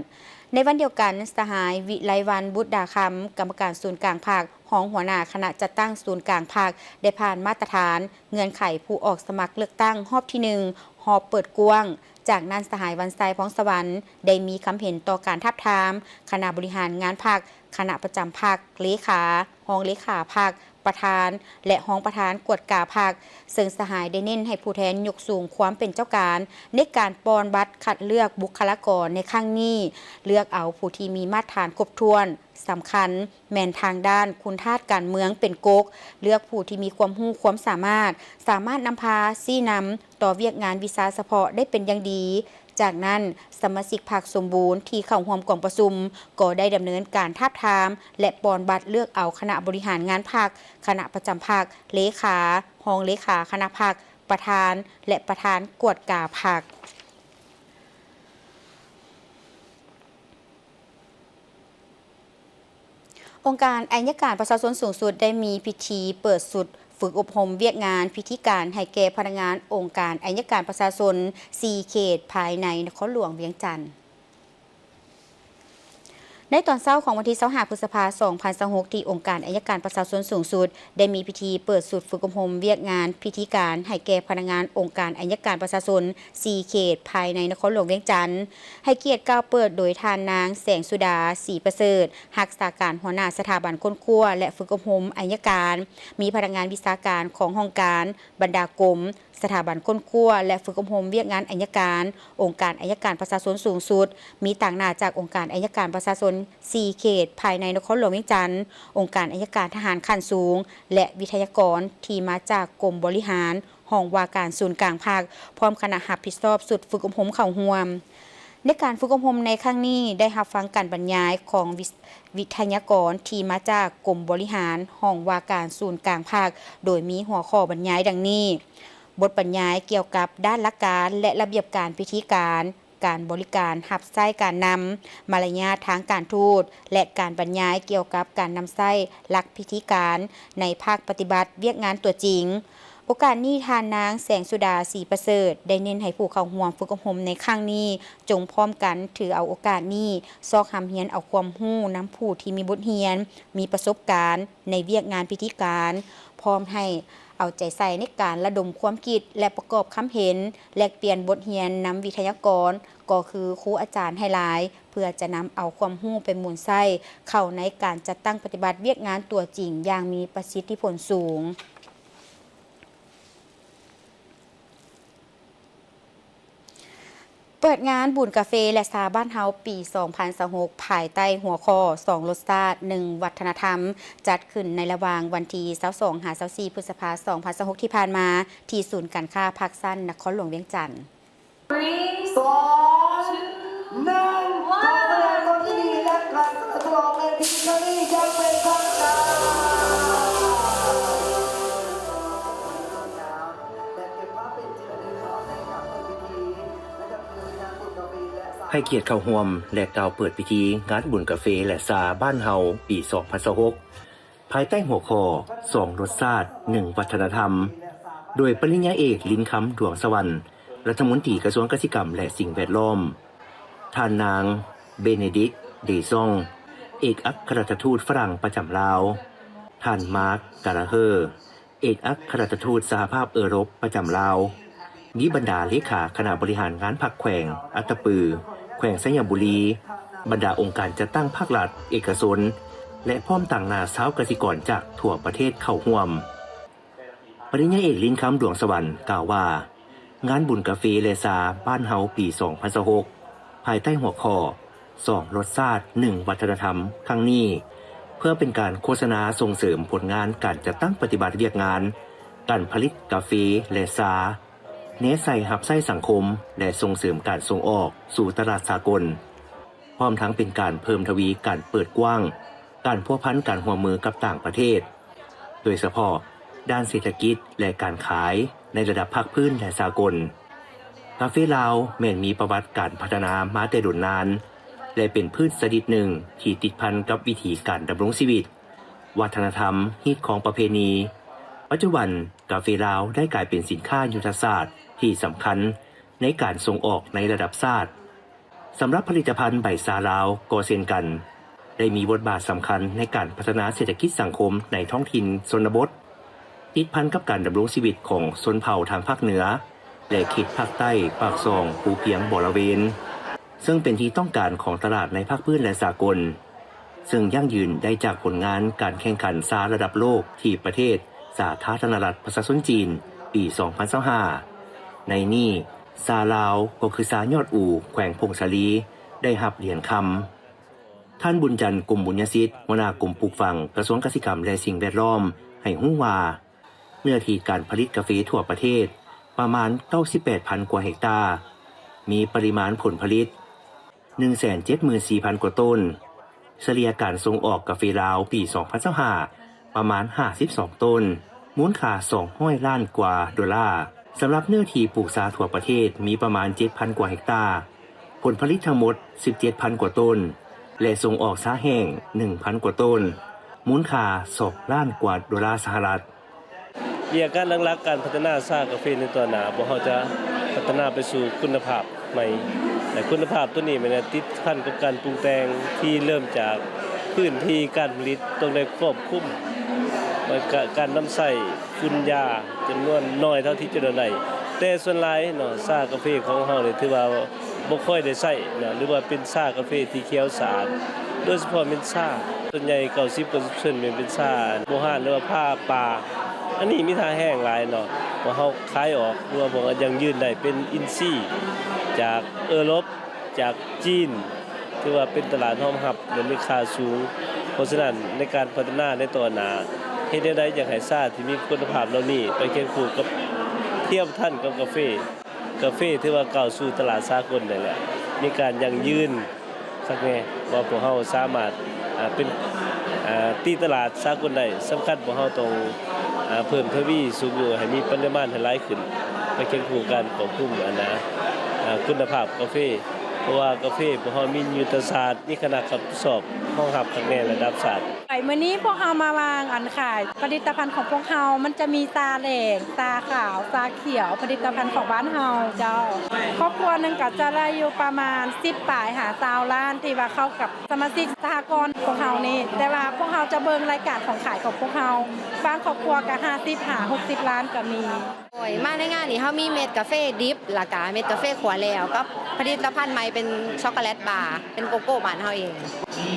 ໃນວັນດຽວກັນ, ສະຫາຍ ວິໄລວັນ ບຸດດາຄຳ ກຳມະການສູນກາງພັກ, ຮອງຫົວໜ້າຄະນະຈັດຕັ້ງສູນກາງພັກ ໄດ້ຜ່ານມາດຕະຖານ, ເງື່ອນໄຂຜູ້ອອກສະໝັກເລືອກຕັ້ງຮອບທີໜຶ່ງ ຮອບເປີດກວ້າງ. ຈາກນັ້ນ, ສະຫາຍ ວັນໄຊ ພອງສະຫວັນ ໄດ້ມີຄຳເຫັນຕໍ່ການທາບທາມຄະນະບໍລິຫານງານພັກ, ຄະນະປະຈຳພັກ, ເລຂາ, ຮອງເລຂາພັກ, ປະທານ ແລະ ຮອງປະທານກວດກາພັກ, ເຊິ່ງສະຫາຍໄດ້ເນັ້ນໃຫ້ຜູ້ແທນຍົກສູງຄວາມເປັນເຈົ້າການໃນການປ່ອນບັດຄັດເລືອກບຸກຄະລາກອນໃນຄັ້ງນີ້, ເລືອກເອົາຜູ້ທີ່ມີມາດຖານຄົບຖ້ວນ, ສຳຄັນແມ່ນທາງດ້ານຄຸນທາດການເມືອງເປັນກົກ, ເລືອກຜູ້ທີ່ມີຄວາມຮູ້ຄວາມສາມາດ, ສາມາດນຳພາຊີ້ນຳຕໍ່ວຽກງານວິຊາສະເພາະໄດ້ເປັນຢ່າງດີ. ຈາກນັ້ນ, ສະມາຊິກພັກສົມບູນທີ່ເຂົ້າຮ່ວມກອງປະຊຸມ ກໍໄດ້ດຳເນີນການທາບທາມ ແລະ ປ່ອນບັດເລືອກເອົາຄະນະບໍລິຫານງານພັກ, ຄະນະປະຈຳພັກ, ເລຂາ, ຮອງເລຂາຄະນະພັກ, ປະທານ ແລະ ປະທານກວດກາພັກ. ອົງການໄອຍະການປະຊາຊົນສູງສຸດ ໄດ້ມີພິທີເປີດຊຸດຝຶກອົບຮົມວຽກງານພິທີການໃຫ້ແກ່ພະນັກງານອົງການໄອຍະການປະຊາຊົນ ສີ່ເຂດ ພາຍໃນນະຄອນຫຼວງວຽງຈັນ. ໃນຕອນເຊົ້າຂອງວັນທີຊາວຫ້າ ພຶດສະພາ ສອງພັນຊາວຫົກ ທີ່ອົງການໄອຍະການປະຊາຊົນສູງສຸດ ໄດ້ມີພິທີເປີດຊຸດຝຶກອົບຮົມວຽກງານພິທີການໃຫ້ແກ່ພະນັກງານອົງການໄອຍະການປະຊາຊົນ ສີ່ເຂດ ພາຍໃນນະຄອນຫຼວງວຽງຈັນ. ໃຫ້ກຽດກ່າວເປີດໂດຍທ່ານນາງ ແສງສຸດາ ສີປະເສີດ ຮັກສາການຫົວໜ້າສະຖາບັນຄົ້ນຄວ້າ ແລະ ຝຶກອົບຮົມໄອຍະການ, ມີພະນັກງານວິຊາການຂອງຫ້ອງການ, ບັນດາກົມ, ສະຖາບັນຄົ້ນຄວ້າ ແລະ ຝຶກອົບຮົມວຽກງານໄອຍະການ, ອົງການໄອຍະການປະຊາຊົນສູງສຸດ, ມີຕາງໜ້າຈາກອົງການໄອຍະການປະຊາຊົນ ສີ່ເຂດ ພາຍໃນນະຄອນຫຼວງວຽງຈັນ, ອົງການໄອຍະການທະຫານຂັ້ນສູງ ແລະ ວິທະຍາກອນທີ່ມາຈາກກົມບໍລິຫານ, ຫ້ອງວ່າການສູນກາງພັກ, ພ້ອມຄະນະຮັບຜິດຊອບຊຸດຝຶກອົບຮົມເຂົ້າຮ່ວມ. ໃນການຝຶກອົບຮົມໃນຄັ້ງນີ້ ໄດ້ຮັບຟັງການບັນຍາຍຂອງວິ ວິທະຍາກອນທີ່ມາຈາກກົມບໍລິຫານ, ຫ້ອງວ່າການສູນກາງພັກ, ໂດຍມີຫົວຂໍ້ບັນຍາຍດັ່ງນີ້: ບົດບັນຍາຍກ່ຽວກັບດ້ານຫຼັກການ ແລະ ລະບຽບການພິທີການ, ການບໍລິການຮັບໃຊ້ການນຳ, ມາລະຍາດທາງການທູດ ແລະ ການບັນຍາຍກ່ຽວກັບການນຳໃຊ້ຫຼັກພິທີການໃນພາກປະຕິບັດວຽກງານຕົວຈິງ. ໂອກາດນີ້ ທ່ານນາງ ແສງສຸດາ ສີປະເສີດ ໄດ້ເນັ້ນໃຫ້ຜູ້ເຂົ້າຮ່ວມຝຶກອົບຮົມໃນຄັ້ງນີ້ ຈົ່ງພ້ອມກັນຖືເອົາໂອກາດນີ້ ຊອກຮ່ຳຮຽນເອົາຄວາມຮູ້ນຳຜູ້ທີ່ມີບົດຮຽນ, ມີປະສົບການໃນວຽກງານພິທີການ, ພ້ອມໃຫ້ເອົາໃຈໃສ່ໃນການລະດົມຄວາມຄິດ ແລະ ປະກອບຄຳເຫັນ, ແລກປ່ຽນບົດຮຽນນຳວິທະຍາກອນ ກໍຄືຄູອາຈານໃຫ້ຫຼາຍ ເພື່ອຈະນຳເອົາຄວາມຮູ້ໄປໝູນໃຊ້ເຂົ້າໃນການຈັດຕັ້ງປະຕິບັດວຽກງານຕົວຈິງຢ່າງມີປະສິດທິຜົນສູງ. ເປີດງານບຸນກາເຟ ແລະ ຊາບ້ານເຮົາປີສອງພັນຊາວຫົກ ພາຍໃຕ້ຫົວຂໍ້ ສອງລົດຊາດ ໜຶ່ງວັດທະນະທຳ ຈັດຂຶ້ນໃນລະຫວ່າງວັນທີຊາວສອງ ຫາ ຊາວສີ່ ພຶດສະພາ ສອງພັນຊາວຫົກ ທີ່ຜ່ານມາ ທີ່ສູນການຄ້າພາກຊັນ ນະຄອນຫຼວງວຽງຈັນ. ສອງ ໜຶ່ງ ຂໍສະແດງຄວາມຍິນດີ ແລະ ການສະເຫຼີມສະຫຼອງໃນພິທີຄັ້ງນີ້ຢ່າງເປັນທາງການ. ໃຫ້ກຽດເຂົ້າຮ່ວມ ແລະ ກ່າວເປີດພິທີງານບຸນກາເຟ ແລະ ຊາບ້ານເຮົາ ປີສອງພັນຊາວຫົກ ພາຍໃຕ້ຫົວຂໍ້ ສອງລົດຊາດ ໜຶ່ງວັດທະນະທຳ ໂດຍປະລິນຍາເອກ ລິນຄຳ ດວງສະຫວັນ ລັດຖະມົນຕີກະຊວງກະສິກຳ ແລະ ສິ່ງແວດລ້ອມ, ທ່ານນາງ ເບເນດິກ ເດຊອງ ເອກອັກຄະລັດຖະທູດຝຣັ່ງປະຈຳລາວ, ທ່ານ ມາກ ກາລາເຮີ ເອກອັກຄະລັດຖະທູດສະຫະພາບເອີຣົບປະຈຳລາວ, ມີບັນດາເລຂາຄະນະບໍລິຫານງານພັກແຂວງອັດຕະປື, ແຂວງໄຊຍະບູລີ, ບັນດາອົງການຈັດຕັ້ງພາກລັດ, ເອກະຊົນ ແລະ ພ້ອມຕາງໜ້າຊາວກະສິກອນຈາກທົ່ວປະເທດເຂົ້າຮ່ວມ. ປະລິນຍາເອກ ລິນຄຳ ດວງສະຫວັນ ກ່າວວ່າ ງານບຸນກາເຟ ແລະ ຊາບ້ານເຮົາປີສອງພັນຊາວຫົກ ພາຍໃຕ້ຫົວຂໍ້ ສອງລົດຊາດ ໜຶ່ງວັດທະນະທຳ ຄັ້ງນີ້ ເພື່ອເປັນການໂຄສະນາສົ່ງເສີມຜົນງານການຈັດຕັ້ງປະຕິບັດວຽກງານການຜະລິດກາເຟ ແລະ ຊາ ແນໃສ່ຮັບໃຊ້ສັງຄົມ ແລະ ສົ່ງເສີມການສົ່ງອອກສູ່ຕະຫຼາດສາກົນ, ພ້ອມທັງເປັນການເພີ່ມທະວີການເປີດກວ້າງການພົວພັນການຮ່ວມມືກັບຕ່າງປະເທດ, ໂດຍສະເພາະດ້ານເສດຖະກິດ ແລະ ການຂາຍໃນລະດັບພາກພື້ນ ແລະ ສາກົນ. ກາເຟລາວແມ່ນມີປະຫວັດການພັດທະນາມາແຕ່ດົນນານ ແລະ ເປັນພືດຊະນິດໜຶ່ງທີ່ຕິດພັນກັບວິຖີການດຳລົງຊີວິດ, ວັດທະນະທຳ, ຮີດຄອງປະເພນີ. ປັດຈຸບັນ, ກາເຟລາວໄດ້ກາຍເປັນສິນຄ້າຍຸດທະສາດທີ່ສຳຄັນໃນການສົ່ງອອກໃນລະດັບຊາດ. ສຳລັບຜະລິດຕະພັນໃບຊາລາວກໍເຊັ່ນກັນ, ໄດ້ມີບົດບາດສຳຄັນໃນການພັດທະນາເສດຖະກິດສັງຄົມໃນທ້ອງຖິ່ນຊົນນະບົດ, ຕິດພັນກັບການດຳລົງຊີວິດຂອງຊົນເຜົ່າທາງພາກເໜືອ ແລະ ເຂດພາກໃຕ້, ປາກຊ່ອງ, ພູພຽງ, ບໍລະເວນ, ເຊິ່ງເປັນທີ່ຕ້ອງການຂອງຕະຫຼາດໃນພາກພື້ນ ແລະ ສາກົນ, ເຊິ່ງຢັ້ງຢືນໄດ້ຈາກຜົນງານການແຂ່ງຂັນຊາລະດັບໂລກທີ່ປະເທດສາທາລະນະລັດປະຊາຊົນຈີນ ປີສອງພັນຊາວຫ້າ. ໃນນີ້, ຊາລາວກໍຄືຊາຍອດອູ ແຂວງຜົ້ງສາລີ ໄດ້ຮັບຫຼຽນຄຳ. ທ່ານ ບຸນຈັນ ກົມບຸນຍະສິດ ຫົວໜ້າກົມປູກຝັງ ກະຊວງກະສິກຳ ແລະ ສິ່ງແວດລ້ອມ ໃຫ້ຮູ້ວ່າ ເນື້ອທີ່ການຜະລິດກາເຟທົ່ວປະເທດປະມານເກົ້າສິບແປດພັນກວ່າເຮັກຕາ, ມີປະລິມານຜົນຜະລິດ ໜຶ່ງແສນເຈັດໝື່ນສີ່ພັນກວ່າໂຕນ, ສະເລ່ຍການສົ່ງອອກກາເຟລາວປີສອງພັນຊາວຫ້າ ປະມານຫ້າສິບສອງໂຕນ, ມູນຄ່າສອງຮ້ອຍລ້ານກວ່າໂດລາ. ສຳລັບເນື້ອທີ່ປູກຊາທົ່ວປະເທດມີປະມານເຈັດພັນກວ່າເຮັກຕາ, ຜົນຜະລິດທັງໝົດສິບເຈັດພັນກວ່າໂຕນ ແລະ ສົ່ງອອກຊາແຫ້ງໜຶ່ງພັນກວ່າໂຕນ, ມູນຄ່າສອງລ້ານກວ່າໂດລາສະຫະລັດ. ວຽກງານຫຼັກໆ ການພັດທະນາຊາກາເຟໃນຕໍ່ໜ້າ, ພວກເຮົາຈະພັດທະນາໄປສູ່ຄຸນນະພາບໃໝ່ ແລະ ຄຸນນະພາບໂຕນີ້ແມ່ນຕິດພັນກັບການປຸງແຕ່ງທີ່ເລີ່ມຈາກພື້ນທີ່ການຜະລິດຕ້ອງໄດ້ຄວບຄຸມ ແລະ ກະການນຳໃຊ້ຝຸ່ນຢາຈຳນວນໜ້ອຍເທົ່າທີ່ຈະໄດ້. ແຕ່ສ່ວນຫຼາຍເນາະ ຊາກາເຟຂອງເຮົານີ້ຖືວ່າ ບໍ່ຄ່ອຍໄດ້ໃຊ້ເນາະ ຫຼືວ່າເປັນຊາກາເຟທີ່ຂຽວສະອາດ, ໂດຍສະເພາະແມ່ນຊາ ສ່ວນໃຫຍ່ເກົ້າສິບເກົ້າສິບເປີເຊັນແມ່ນເປັນຊາບູຮານ ຫຼືວ່າຊາປ່າ. ອັນນີ້ມີທ່າແຮງຫຼາຍເນາະ ພວກເຮົາຂາຍອອກ ຫຼືວ່າພວກເຮົາຢັ້ງຢືນໄດ້ເປັນອິນຊີ ຈາກເອີຣົບ ຈາກຈີນ ຖືວ່າເປັນຕະຫຼາດຮອງຮັບ ແລະ ມີຄ່າສູງ. ເພາະສະນັ້ນ ໃນການພັດທະນາໃນຕໍ່ໜ້າ ເຮັດແນວໃດຢາກໃຫ້ຊາທີ່ມີຄຸນນະພາບເຫຼົ່ານີ້ໄປຄຽງຄູ່ກັບ ທຽບທັນກັບກາເຟ. ກາເຟຖືວ່າກ້າວສູ່ຕະຫຼາດສາກົນໄດ້ແລ້ວ ມີການຢັ້ງຢືນຄັກແນ່ ວ່າພວກເຮົາສາມາດ ອາ ເປັນ ອາ ຕີຕະຫຼາດສາກົນໄດ້. ສຳຄັນພວກເຮົາຕ້ອງ ອາ ເພີ່ມທະວີສູງຢູ່ ໃຫ້ມີປະລິມານໃຫ້ຫຼາຍຂຶ້ນ ໄປຄຽງຄູ່ການຄວບຄຸມ ອັນນາ ອາ ຄຸນນະພາບກາເຟ ເພາະວ່າກາເຟພວກເຮົາມີຍຸດທະສາດ ມີຄະນະຮັບຜິດຊອບຮອງຮັບຄັກແນ່ລະດັບຊາດ. ມື້ນີ້ພວກເຮົາມາວາງອັນຂາຍຜະລິດຕະພັນຂອງພວກເຮົາ ມັນຈະມີຊາແດງ, ຊາຂາວ, ຊາຂຽວ, ຜະລິດຕະພັນຂອງບ້ານເຮົາເຈົ້າ. ຄອບຄົວໜຶ່ງກໍຈະໄດ້ຢູ່ປະມານສິບປາຍຫາຊາວລ້ານ ທີ່ວ່າເຂົ້າກັບສະມາຊິກສະຫະກອນຂອງເຮົານີ້, ແຕ່ວ່າພວກເຮົາຈະເບິ່ງລາຍການຂອງຂາຍຂອງພວກເຮົາ, ບາງຄອບຄົວກໍຫ້າສິບຫາຫົກສິບລ້ານກໍມີ. ໂດຍ ມາໃນງານນີ້ ເຮົາມີເມັດກາເຟດິບ ແລ້ວກະເມັດກາເຟຂົ້ວແລ້ວ ກັບຜະລິດຕະພັນໃໝ່ເປັນຊັອກໂກແລັດບາ ເປັນໂກໂກ້ບ້ານເຮົາເອງ.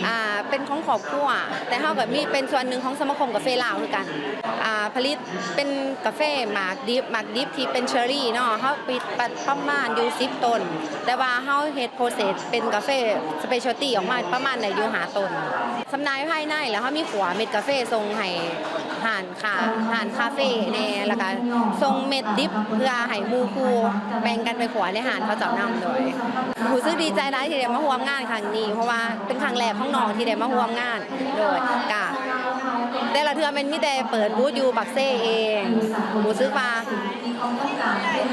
ອ່າ ເປັນຂອງຄອບຄົວ ແຕ່ເຮົາກໍມີເປັນສ່ວນໜຶ່ງຂອງສະມາຄົມກາເຟລາວຄືກັນ. ອ່າ ຜະລິດເປັນກາເຟໝາກດິບ, ໝາກດິບທີ່ເປັນເຊີຣີເນາະ, ເຮົາປິດປະ ປະມານຢູ່ສິບຕົ້ນ ແຕ່ວ່າເຮົາເຮັດໂປຣເຊສເປັນກາເຟສະເປຊຽວຕີ້ອອກມາປະມານໄດ້ຢູ່ຫ້າຕົ້ນ. ຈຳໜ່າຍພາຍໃນ ແລ້ວເຮົາມີຂົ້ວເມັດກາເຟສົ່ງໃຫ້ຮ້ານ ຄ່າ ຮ້ານຄາເຟແດ່ ແລ້ວກະສົ່ງເມັດດິບເພື່ອໃຫ້ໝູ່ຄູ່ແບ່ງກັນໄປຂົ້ວໃນຮ້ານເຂົາເຈົ້ານຳ. ໂດຍ ຮູ້ສຶກດີໃຈຫຼາຍທີ່ໄດ້ມາຮ່ວມງານຄັ້ງນີ້ ເພາະວ່າເປັນຄັ້ງແລກຂອງນ້ອງທີ່ໄດ້ມາຮ່ວມງານ. ໂດຍ ກະແຕ່ລະເທື່ອແມ່ນມີແຕ່ເປີດບູດຢູ່ປາກເຊເອງ ຮູ້ສຶກວ່າ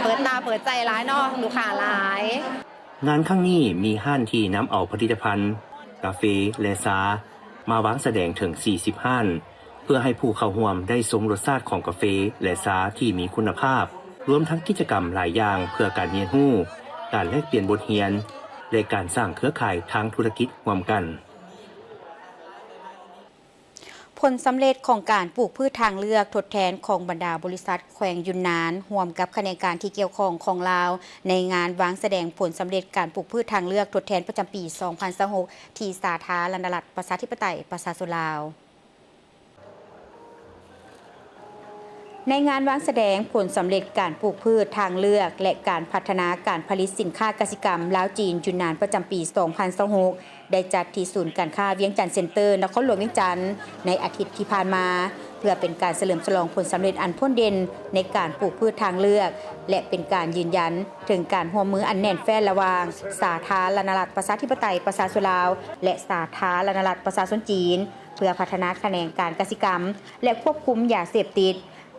ເປີດຕາເປີດໃຈຫຼາຍເນາະ ລູກຄ້າຫຼາຍ. ງານຄັ້ງນີ້ມີຮ້ານທີ່ນຳເອົາຜະລິດຕະພັນກາເຟ ແລະ ຊາ ມາວາງສະແດງເຖິງສີ່ສິບຮ້ານ ເພື່ອໃຫ້ຜູ້ເຂົ້າຮ່ວມໄດ້ຊົມລົດຊາດຂອງກາເຟ ແລະ ຊາທີ່ມີຄຸນນະພາບ, ລວມທັງກິດຈະກຳຫຼາຍຢ່າງເພື່ອການຮຽນຮູ້, ການແລກປ່ຽນບົດຮຽນ ແລະ ການສ້າງເຄືອຂ່າຍທາງທຸລະກິດຮ່ວມກັນ. ຜົນສຳເລັດຂອງການປູກພືດທາງເລືອກທົດແທນຂອງບັນດາບໍລິສັດແຂວງຢຸນນານ ຮ່ວມກັບຂະແໜງການທີ່ກ່ຽວຂ້ອງຂອງລາວ ໃນງານວາງສະແດງຜົນສຳເລັດການປູກພືດທາງເລືອກທົດແທນປະຈຳປີສອງພັນຊາວຫົກ ທີ່ສາທາລະນະລັດປະຊາທິປະໄຕປະຊາຊົນລາວ. ໃນງານວາງສະແດງຜົນສຳເລັດການປູກພືດທາງເລືອກ ແລະ ການພັດທະນາການຜະລິດສິນຄ້າກະສິກຳລາວ-ຈີນ ຢຸນນານ ປະຈຳປີສອງພັນຊາວຫົກ ໄດ້ຈັດທີ່ສູນການຄ້າວຽງຈັນເຊັນເຕີ ນະຄອນຫຼວງວຽງຈັນ ໃນອາທິດທີ່ຜ່ານມາ ເພື່ອເປັນການສະເຫຼີມສະຫຼອງຜົນສຳເລັດອັນໂດດເດັ່ນໃນການປູກພືດທາງເລືອກ ແລະ ເປັນການຢືນຢັນເຖິງການຮ່ວມມືອັນແໜ້ນແຟ້ນລະຫວ່າງສາທາລະນະລັດປະຊາທິປະໄຕປະຊາຊົນລາວ ແລະ ສາທາລະນະລັດປະຊາຊົນຈີນ ເພື່ອພັດທະນາຂະແໜງການກະສິກຳ ແລະ ຄວບຄຸມຢາເສບຕິດ.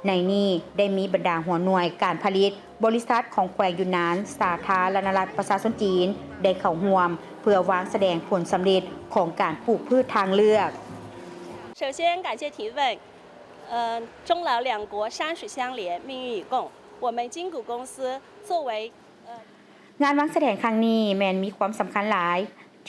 ໃນນີ້ໄດ້ມີບັນດາຫົວໜ່ວຍການຜະລິດບໍລິສັດຂອງແຂວງຢຸນນານ ສາທາລະນະລັດປະຊາຊົນຈີນ ໄດ້ເຂົ້າຮ່ວມ ເພື່ອວາງສະແດງຜົນສຳເລັດຂອງການປູກພືດທາງເລືອກ. 首先感谢提问。呃，中老两国山水相连，命运与共。我们金谷公司作为，呃， ງານວາງສະແດງຄັ້ງນີ້ແມ່ນມີຄວາມສຳຄັນຫຼາຍ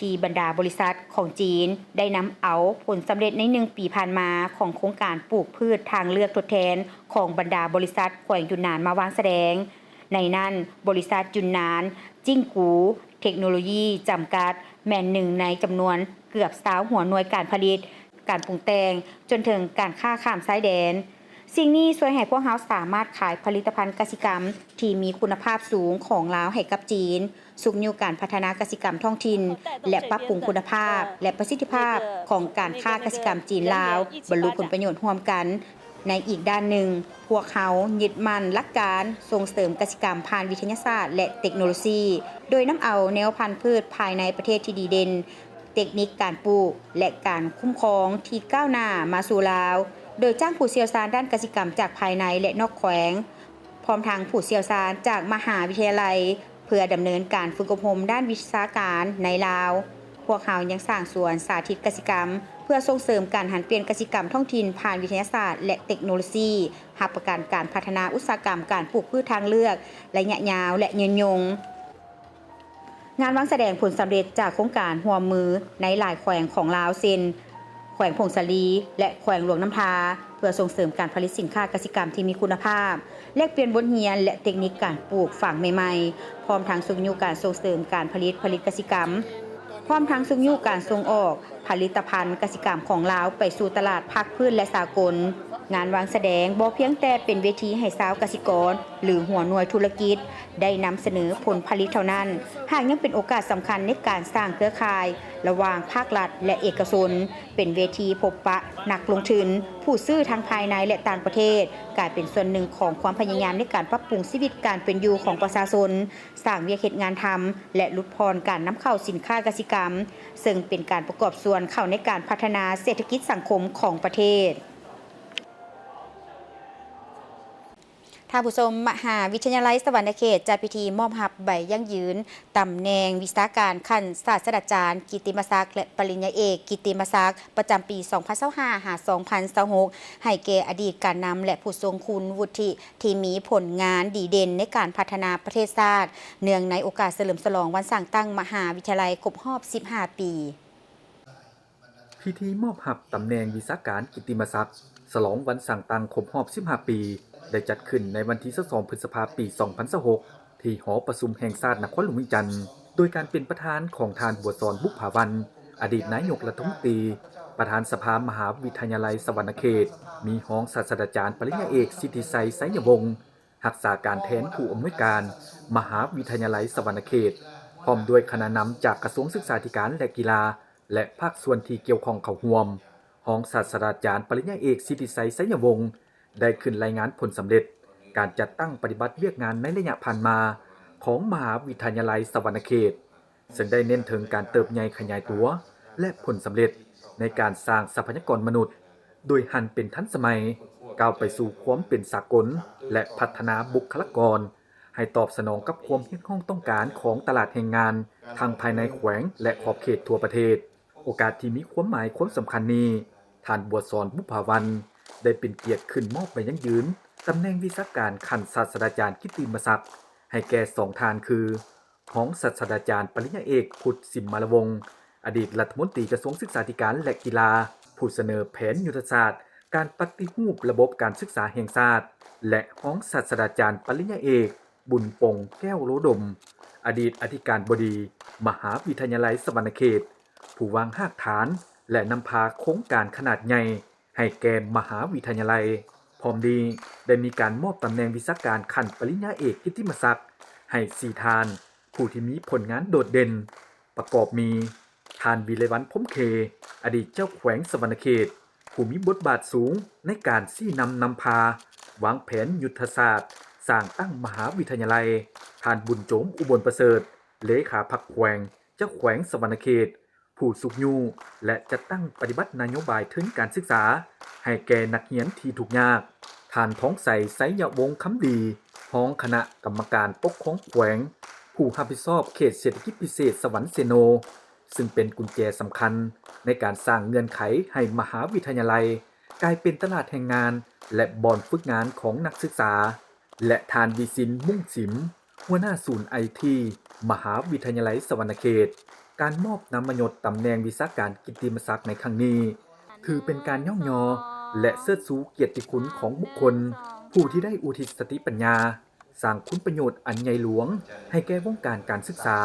ທີ່ບັນດາບໍລິສັດຂອງຈີນໄດ້ນຳເອົາຜົນສຳເລັດໃນໜຶ່ງປີຜ່ານມາຂອງໂຄງການປູກພືດທາງເລືອກທົດແທນຂອງບັນດາບໍລິສັດແຂວງຢຸນນານມາວາງສະແດງ. ໃນນັ້ນ, ບໍລິສັດຢຸນນານຈິ້ງກູເທັກໂນໂລຢີຈຳກັດ ແມ່ນໜຶ່ງໃນຈຳນວນເກືອບຊາວຫົວໜ່ວຍການຜະລິດ, ການປຸງແຕ່ງ, ຈົນເຖິງການຄ້າຂ້າມຊາຍແດນ. ສິ່ງນີ້ຊ່ວຍໃຫ້ພວກເຮົາສາມາດຂາຍຜະລິດຕະພັນກະສິກຳທີ່ມີຄຸນນະພາບສູງຂອງລາວໃຫ້ກັບຈີນ, ຊຸກຍູ້ການພັດທະນາກະສິກຳທ້ອງຖິ່ນ ແລະ ປັບປຸງຄຸນນະພາບ ແລະ ປະສິດທິພາບຂອງການຄ້າກະສິກຳຈີນ-ລາວ, ບັນລຸຜົນປະໂຫຍດຮ່ວມກັນ. ໃນອີກດ້ານໜຶ່ງ, ພວກເຮົາຍຶດໝັ້ນຫຼັກການສົ່ງເສີມກະສິກຳຜ່ານວິທະຍາສາດ ແລະ ເຕັກໂນໂລຊີ, ໂດຍນຳເອົາແນວພັນພືດພາຍໃນປະເທດທີ່ດີເດັ່ນ, ເຕັກນິກການປູກ ແລະ ການຄຸ້ມຄອງທີ່ກ້າວໜ້າມາສູ່ລາວ, ໂດຍຈ້າງຜູ້ຊ່ຽວຊານດ້ານກະສິກຳຈາກພາຍໃນ ແລະ ນອກແຂວງ, ພ້ອມທັງຜູ້ຊ່ຽວຊານຈາກມະຫາວິທະຍາໄລ ເພື່ອດຳເນີນການຝຶກອົບຮົມດ້ານວິຊາການໃນລາວ. ພວກເຮົາຍັງສ້າງສວນສາທິດກະສິກຳ ເພື່ອສົ່ງເສີມການຫັນປ່ຽນກະສິກຳທ້ອງຖິ່ນຜ່ານວິທະຍາສາດ ແລະ ເຕັກໂນໂລຊີ, ຮັບປະກັນການພັດທະນາອຸດສາຫະກຳການປູກພືດທາງເລືອກໄລຍະຍາວ ແລະ ຍືນຍົງ. ງານວາງສະແດງຜົນສຳເລັດຈາກໂຄງການຮ່ວມມືໃນຫຼາຍແຂວງຂອງລາວ ເຊັ່ນ ແຂວງຜົ້ງສາລີ ແລະ ແຂວງຫຼວງນ້ຳທາ ເພື່ອສົ່ງເສີມການຜະລິດສິນຄ້າກະສິກຳທີ່ມີຄຸນນະພາບ, ແລກປ່ຽນບົດຮຽນ ແລະ ເຕັກນິກການປູກຝັງໃໝ່ໆ, ພ້ອມທັງຊຸກຍູ້ການສົ່ງເສີມການຜະລິດຜະລິດກະສິກຳ, ພ້ອມທັງຊຸກຍູ້ການສົ່ງອອກ ຜະລິດຕະພັນກະສິກຳຂອງລາວໄປສູ່ຕະຫຼາດພາກພື້ນ ແລະ ສາກົນ. ງານວາງສະແດງບໍ່ພຽງແຕ່ເປັນເວທີໃຫ້ຊາວກະສິກອນ ຫຼື ຫົວໜ່ວຍທຸລະກິດໄດ້ນຳສະເໜີຜົນຜະລິດເທົ່ານັ້ນ, ຫາກຍັງເປັນໂອກາດສຳຄັນໃນການສ້າງເຄືອຂ່າຍລະຫວ່າງພາກລັດ ແລະ ເອກະຊົນ, ເປັນເວທີພົບປະນັກລົງທຶນ, ຜູ້ຊື້ທັງພາຍໃນ ແລະ ຕ່າງປະເທດ, ກາຍເປັນສ່ວນໜຶ່ງຂອງຄວາມພະຍາຍາມໃນການປັບປຸງຊີວິດການເປັນຢູ່ຂອງປະຊາຊົນ, ສ້າງວຽກເຮັດງານທຳ ແລະ ຫຼຸດຜ່ອນການນຳເຂົ້າສິນຄ້າກະສິກຳ, ເຊິ່ງເປັນການປະກອບສ່ວນເຂົ້າໃນການພັດທະນາເສດຖະກິດສັງຄົມຂອງປະເທດ. ທ່ານຜູ້ຊົມ, ມະຫາວິທະຍາໄລສະຫວັນນະເຂດຈັດພິທີມອບຮັບໃບຢັ້ງຢືນຕຳແໜ່ງວິຊາການຂັ້ນສາດສະດາຈານກິດຕິມະສັກ ແລະ ປະລິນຍາເອກກິດຕິມະສັກ ປະຈຳປີສອງພັນຊາວຫ້າ ຫາ ສອງພັນຊາວຫົກ ໃຫ້ແກ່ອະດີດການນຳ ແລະ ຜູ້ຊົງຄຸນວຸດທິທີ່ມີຜົນງານດີເດັ່ນໃນການພັດທະນາປະເທດຊາດ, ເນື່ອງໃນໂອກາດສະເຫຼີມສະຫຼອງວັນສ້າງຕັ້ງມະຫາວິທະຍາໄລຄົບຮອບສິບຫ້າປີ. ພິທີມອບຮັບຕຳແໜ່ງວິຊາການກິດຕິມະສັກ ສະຫຼອງວັນສ້າງຕັ້ງຄົບຮອບສິບຫ້າປີ ໄດ້ຈັດຂຶ້ນໃນວັນທີຊາວສອງ ພຶດສະພາ ປີສອງພັນຊາວຫົກ ທີ່ຫໍປະຊຸມແຫ່ງຊາດນະຄອນຫຼວງວຽງຈັນ ໂດຍການເປັນປະທານຂອງທ່ານ ບົວສອນ ບຸບຜາວັນ ອະດີດນາຍົກລັດຖະມົນຕີ, ປະທານສະພາມະຫາວິທະຍາໄລສະຫວັນນະເຂດ, ມີຮອງສາດສະດາຈານປະລິນຍາເອກ ສິດທິໄຊ ໄຊຍະວົງ ຮັກສາການແທນຜູ້ອຳນວຍການມະຫາວິທະຍາໄລສະຫວັນນະເຂດ, ພ້ອມດ້ວຍຄະນະນຳຈາກກະຊວງສຶກສາທິການ ແລະ ກິລາ ແລະ ພາກສ່ວນທີ່ກ່ຽວຂ້ອງເຂົ້າຮ່ວມ. ຮອງສາດສະດາຈານປະລິນຍາເອກ ສິດທິໄຊ ໄຊຍະວົງ ໄດ້ຂຶ້ນລາຍງານຜົນສຳເລັດການຈັດຕັ້ງປະຕິບັດວຽກງານໃນໄລຍະຜ່ານມາຂອງມະຫາວິທະຍາໄລສະຫວັນນະເຂດ, ເຊິ່ງໄດ້ເນັ້ນເຖິງການເຕີບໃຫຍ່ຂະຫຍາຍຕົວ ແລະ ຜົນສຳເລັດໃນການສ້າງຊັບພະຍາກອນມະນຸດ ໂດຍຫັນເປັນທັນສະໄໝ, ກ້າວໄປສູ່ຄວາມເປັນສາກົນ ແລະ ພັດທະນາບຸກຄະລາກອນ ໃຫ້ຕອບສະໜອງກັບຄວາມຮຽກຮ້ອງຕ້ອງການຂອງຕະຫຼາດແຮງງານ ທັງພາຍໃນແຂວງ ແລະ ຂອບເຂດທົ່ວປະເທດ. ໂອກາດທີ່ມີຄວາມໝາຍຄວາມສຳຄັນນີ້, ທ່ານ ບົວສອນ ບຸບຜາວັນ ໄດ້ເປັນກຽດຂຶ້ນມອບໃບຢັ້ງຢືນຕຳແໜ່ງວິຊາການຂັ້ນສາດສະດາຈານກິດຕິມະສັກ ໃຫ້ແກ່ສອງທ່ານຄື ຮອງສາດສະດາຈານປະລິນຍາເອກ ພຸດ ສິມມາລະວົງ ອະດີດລັດຖະມົນຕີກະຊວງສຶກສາທິການ ແລະ ກິລາ ຜູ້ສະເໜີແຜນຍຸດທະສາດການປະຕິຮູບລະບົບການສຶກສາແຫ່ງຊາດ ແລະ ຮອງສາດສະດາຈານປະລິນຍາເອກ ບຸນປົງ ແກ້ວໂລດົມ ອະດີດອະທິການບໍດີມະຫາວິທະຍາໄລສະຫວັນນະເຂດ ຜູ້ວາງຮາກຖານ ແລະ ນຳພາໂຄງການຂະໜາດໃຫຍ່ ໃຫ້ແກ່ມະຫາວິທະຍາໄລ. ພ້ອມນີ້ໄດ້ມີການມອບຕຳແໜ່ງວິຊາການຂັ້ນປະລິນຍາເອກກິດຕິມະສັກໃຫ້ສີ່ທ່ານ ຜູ້ທີ່ມີຜົນງານໂດດເດັ່ນ ປະກອບມີ ທ່ານ ວິໄລວັນ ພົມເຄ ອະດີດເຈົ້າແຂວງສະຫວັນນະເຂດ ຜູ້ມີບົດບາດສູງໃນການຊີ້ນຳນຳພາ ວາງແຜນຍຸດທະສາດສ້າງຕັ້ງມະຫາວິທະຍາໄລ, ທ່ານ ບຸນໂຈມ ອຸບົນປະເສີດ ເລຂາພັກແຂວງ, ເຈົ້າແຂວງສະຫວັນນະເຂດ ຜູ້ຊຸກຍູ້ ແລະ ຈັດຕັ້ງປະຕິບັດນະໂຍບາຍທຶນການສຶກສາໃຫ້ແກ່ນັກຮຽນທີ່ທຸກຍາກ, ທ່ານ ທອງໃສ ໄຊຍະວົງຄຳດີ ຮອງຄະນະກຳມະການປົກຄອງແຂວງ ຜູ້ຮັບຜິດຊອບເຂດເສດຖະກິດພິເສດສະຫວັນເຊໂນ ຊຶ່ງເປັນກຸນແຈສຳຄັນໃນການສ້າງເງື່ອນໄຂໃຫ້ມະຫາວິທະຍາໄລກາຍເປັນຕະຫຼາດແຮງງານ ແລະ ບ່ອນຝຶກງານຂອງນັກສຶກສາ ແລະ ທ່ານ ວິສິນ ມຸ້ງສິມ ຫົວໜ້າສູນໄອທີ ມະຫາວິທະຍາໄລສະຫວັນນະເຂດ. ການມອບນາມມະຍົດຕຳແໜ່ງວິຊາການກິດຕິມະສັກໃນຄັ້ງນີ້ ຖືເປັນການຍ້ອງຍໍ ແລະ ເຊີດຊູກຽດຕິຄຸນຂອງບຸກຄົນ ຜູ້ທີ່ໄດ້ອຸທິດສະຕິປັນຍາ ສ້າງຄຸນປະໂຫຍດອັນໃຫຍ່ຫຼວງໃຫ້ແກ່ວົງການການສຶກສາ,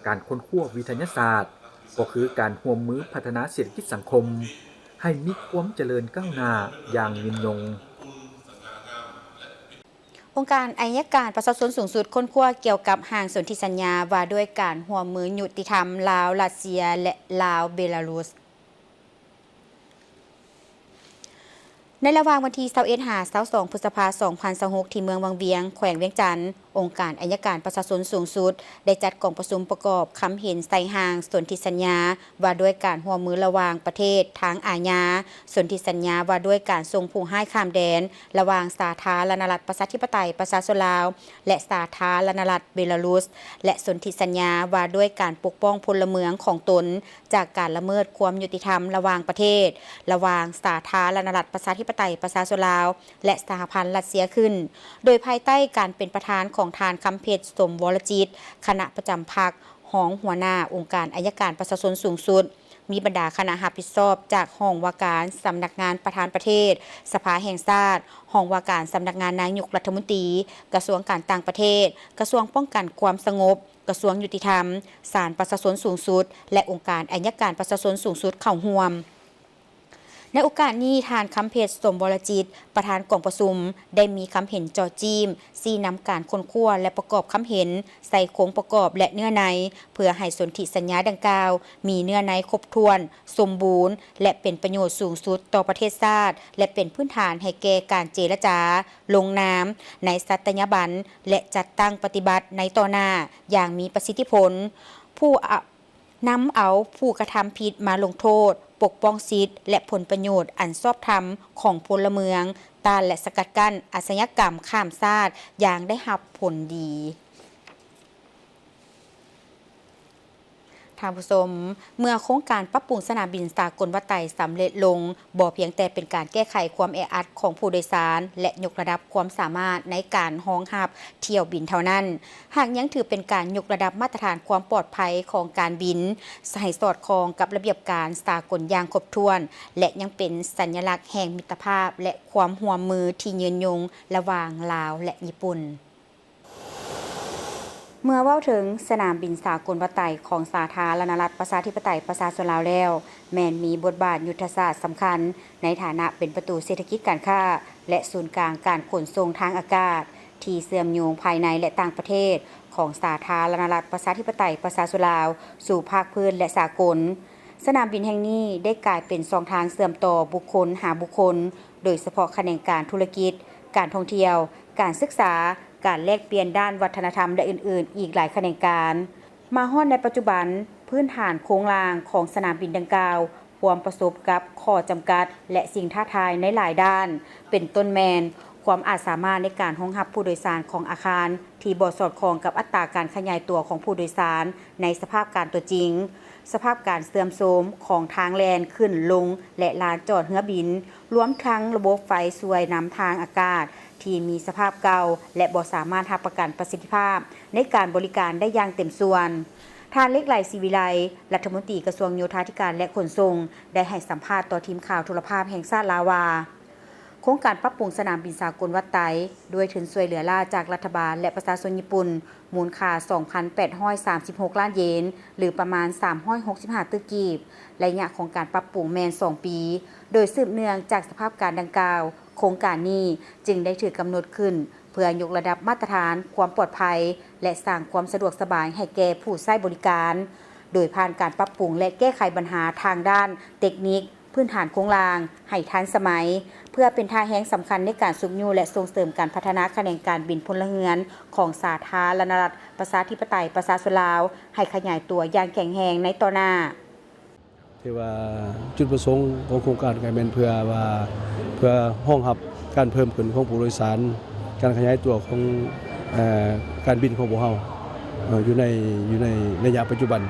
ການຄົ້ນຄວ້າວິທະຍາສາດ, ກໍຄືການຮ່ວມມືພັດທະນາເສດຖະກິດສັງຄົມ ໃຫ້ມີຄວາມຈະເລີນກ້າວໜ້າຢ່າງຍືນຍົງ. ອົງການໄອຍະການປະຊາຊົນສູງສຸດຄົ້ນຄວ້າກ່ຽວກັບຮ່າງສົນທິສັນຍາວ່າດ້ວຍການຮ່ວມມືຍຸຕິທຳລາວ-ລັດເຊຍ ແລະ ລາວ-ເບລາຣຸດ. ໃນລະຫວ່າງວັນທີຊາວເອັດ ຫາ ຊາວສອງ ພຶດສະພາ ສອງພັນຊາວຫົກ ທີ່ເມືອງວັງວຽງ ແຂວງວຽງຈັນ, ອົງການໄອຍະການປະຊາຊົນສູງສຸດ ໄດ້ຈັດກອງປະຊຸມປະກອບຄຳເຫັນໃສ່ຮ່າງສົນທິສັນຍາວ່າດ້ວຍການຮ່ວມມືລະຫວ່າງປະເທດທາງອາຍາ, ສົນທິສັນຍາວ່າດ້ວຍການສົ່ງຜູ້ຮ້າຍຂ້າມແດນ ລະຫວ່າງສາທາລະນະລັດປະຊາທິປະໄຕປະຊາຊົນລາວ ແລະ ສາທາລະນະລັດເບລາຣຸດ ແລະ ສົນທິສັນຍາວ່າດ້ວຍການປົກປ້ອງພົນລະເມືອງຂອງຕົນຈາກການລະເມີດຄວາມຍຸຕິທຳລະຫວ່າງປະເທດ ລະຫວ່າງສາທາລະນະລັດປະຊາທິປະໄຕປະຊາຊົນລາວ ແລະ ສະຫະພັນລັດເຊຍຂຶ້ນ, ໂດຍພາຍໃຕ້ການເປັນປະທານຂອງທ່ານ ຄຳເພັດ ສົມວໍລະຈິດ ຄະນະປະຈຳພັກ, ຮອງຫົວໜ້າອົງການໄອຍະການປະຊາຊົນສູງສຸດ, ມີບັນດາຄະນະຮັບຜິດຊອບຈາກຫ້ອງວ່າການສຳນັກງານປະທານປະເທດ, ສະພາແຫ່ງຊາດ, ຫ້ອງວ່າການສຳນັກງານນາຍົກລັດຖະມົນຕີ, ກະຊວງການຕ່າງປະເທດ, ກະຊວງປ້ອງກັນຄວາມສະຫງົບ, ກະຊວງຍຸຕິທຳ, ສານປະຊາຊົນສູງສຸດ ແລະ ອົງການໄອຍະການປະຊາຊົນສູງສຸດເຂົ້າຮ່ວມ. ໃນໂອກາດນີ້, ທ່ານ ຄຳເພັດ ສົມວໍລະຈິດ ປະທານກອງປະຊຸມ ໄດ້ມີຄຳເຫັນເຈາະຈີ້ມ, ຊີ້ນຳການຄົ້ນຄວ້າ ແລະ ປະກອບຄຳເຫັນໃສ່ໂຄງປະກອບ ແລະ ເນື້ອໃນ ເພື່ອໃຫ້ສົນທິສັນຍາດັ່ງກ່າວມີເນື້ອໃນຄົບຖ້ວນ, ສົມບູນ ແລະ ເປັນປະໂຫຍດສູງສຸດຕໍ່ປະເທດຊາດ ແລະ ເປັນພື້ນຖານໃຫ້ແກ່ການເຈລະຈາລົງນາມໃນສັດຕະຍາບັນ ແລະ ຈັດຕັ້ງປະຕິບັດໃນຕໍ່ໜ້າຢ່າງມີປະສິດທິຜົນ. ຜູ້ ນຳເອົາຜູ້ກະທຳຜິດມາລົງໂທດ, ປົກປ້ອງສິດ ແລະ ຜົນປະໂຫຍດອັນຊອບທຳຂອງພົນລະເມືອງ, ຕ້ານ ແລະ ສະກັດກັ້ນອາຊະຍາກຳຂ້າມຊາດຢ່າງໄດ້ຮັບຜົນດີ. ທ່ານຜູ້ຊົມ, ເມື່ອໂຄງການປັບປຸງສະໜາມບິນສາກົນວັດໄຕສຳເລັດລົງ, ບໍ່ພຽງແຕ່ເປັນການແກ້ໄຂຄວາມແອອັດຂອງຜູ້ໂດຍສານ ແລະ ຍົກລະດັບຄວາມສາມາດໃນການຮອງຮັບຖ້ຽວບິນເທົ່ານັ້ນ, ຫາກຍັງຖືເປັນການຍົກລະດັບມາດຕະຖານຄວາມປອດໄພຂອງການບິນ ໃຫ້ສອດຄ່ອງກັບລະບຽບການສາກົນຢ່າງຄົບຖ້ວນ ແລະ ຍັງເປັນສັນຍະລັກແຫ່ງມິດຕະພາບ ແລະ ຄວາມຮ່ວມມືທີ່ຍືນຍົງລະຫວ່າງລາວ ແລະ ຍີ່ປຸ່ນ. ເມື່ອເວົ້າເຖິງສະໜາມບິນສາກົນວັດໄຕຂອງສາທາລະນະລັດປະຊາທິປະໄຕປະຊາຊົນລາວແລ້ວ, ແມ່ນມີບົດບາດຍຸດທະສາດສຳຄັນໃນຖານະເປັນປະຕູເສດຖະກິດການຄ້າ ແລະ ສູນກາງການຂົນສົ່ງທາງອາກາດ ທີ່ເຊື່ອມໂຍງພາຍໃນ ແລະ ຕ່າງປະເທດຂອງສາທາລະນະລັດປະຊາທິປະໄຕປະຊາຊົນລາວ ສູ່ພາກພື້ນ ແລະ ສາກົນ. ສະໜາມບິນແຫ່ງນີ້ໄດ້ກາຍເປັນຊ່ອງທາງເຊື່ອມຕໍ່ບຸກຄົນຫາບຸກຄົນ, ໂດຍສະເພາະຂະແໜງການທຸລະກິດ, ການທ່ອງທ່ຽວ, ການສຶກສາ, ການແລກປ່ຽນດ້ານວັດທະນະທຳ ແລະ ອື່ນໆ ອີກຫຼາຍຂະແໜງການ. ມາຮອດໃນປັດຈຸບັນ, ພື້ນຖານໂຄງລ່າງຂອງສະໜາມບິນດັ່ງກ່າວ ພວມປະສົບກັບຂໍ້ຈຳກັດ ແລະ ສິ່ງທ້າທາຍໃນຫຼາຍດ້ານ, ເປັນຕົ້ນແມ່ນ ຄວາມອາດສາມາດໃນການຮອງຮັບຜູ້ໂດຍສານຂອງອາຄານທີ່ບໍ່ສອດຄ່ອງກັບອັດຕາການຂະຫຍາຍຕົວຂອງຜູ້ໂດຍສານໃນສະພາບການຕົວຈິງ, ສະພາບການເສື່ອມໂຊມຂອງທາງແລ່ນຂຶ້ນລົງ ແລະ ລານຈອດເຮືອບິນ, ລວມທັງລະບົບໄຟຊ່ວຍນຳທາງອາກາດທີ່ມີສະພາບເກົ່າ ແລະ ບໍ່ສາມາດຮັບປະກັນປະສິດທິພາບໃນການບໍລິການໄດ້ຢ່າງເຕັມສ່ວນ. ທ່ານ ເລັກໄລ ສີວິໄລ, ລັດຖະມົນຕີກະຊວງໂຍທາທິການ ແລະ ຂົນສົ່ງ, ໄດ້ໃຫ້ສຳພາດຕໍ່ທີມຂ່າວໂທລະພາບແຫ່ງຊາດລາວວ່າ, ໂຄງການປັບປຸງສະໜາມບິນສາກົນວັດໄຕ ດ້ວຍທຶນຊ່ວຍເຫຼືອລ້າຈາກລັດຖະບານ ແລະ ປະຊາຊົນຍີ່ປຸ່ນ ມູນຄ່າສອງພັນແປດຮ້ອຍສາມສິບຫົກລ້ານເຢນ ຫຼື ປະມານສາມຮ້ອຍຫົກສິບຫ້າຕື້ກີບ. ໄລຍະຂອງການປັບປຸງແມ່ນສອງປີ. ໂດຍສືບເນື່ອງຈາກສະພາບການດັ່ງກ່າວ, ໂຄງການນີ້ຈຶ່ງໄດ້ຖືກກຳນົດຂຶ້ນ ເພື່ອຍົກລະດັບມາດຕະຖານຄວາມປອດໄພ ແລະ ສ້າງຄວາມສະດວກສະບາຍໃຫ້ແກ່ຜູ້ໃຊ້ບໍລິການ, ໂດຍຜ່ານການປັບປຸງ ແລະ ແກ້ໄຂບັນຫາທາງດ້ານເຕັກນິກ, ພື້ນຖານໂຄງລ່າງໃຫ້ທັນສະໄໝ, ເພື່ອເປັນທ່າແຮງສຳຄັນໃນການຊຸກຍູ້ ແລະ ສົ່ງເສີມການພັດທະນາຂະແໜງການບິນພົນລະເຮືອນຂອງສາທາລະນະລັດປະຊາທິປະໄຕປະຊາຊົນລາວ ໃຫ້ຂະຫຍາຍຕົວຢ່າງແຂງແຮງໃນຕໍ່ໜ້າ. ທີ່ວ່າຈຸດປະສົງຂອງໂຄງການກໍແມ່ນເພື່ອວ່າ ເພື່ອຮອງຮັບການເພີ່ມຂຶ້ນຂອງຜູ້ໂດຍສານ, ການຂະຫຍາຍຕົວຂອງ ເອີ ການບິນຂອງພວກເຮົາ ເອີ ຢູ່ໃນ ຢູ່ໃນໄລຍະປັດຈຸບັນ.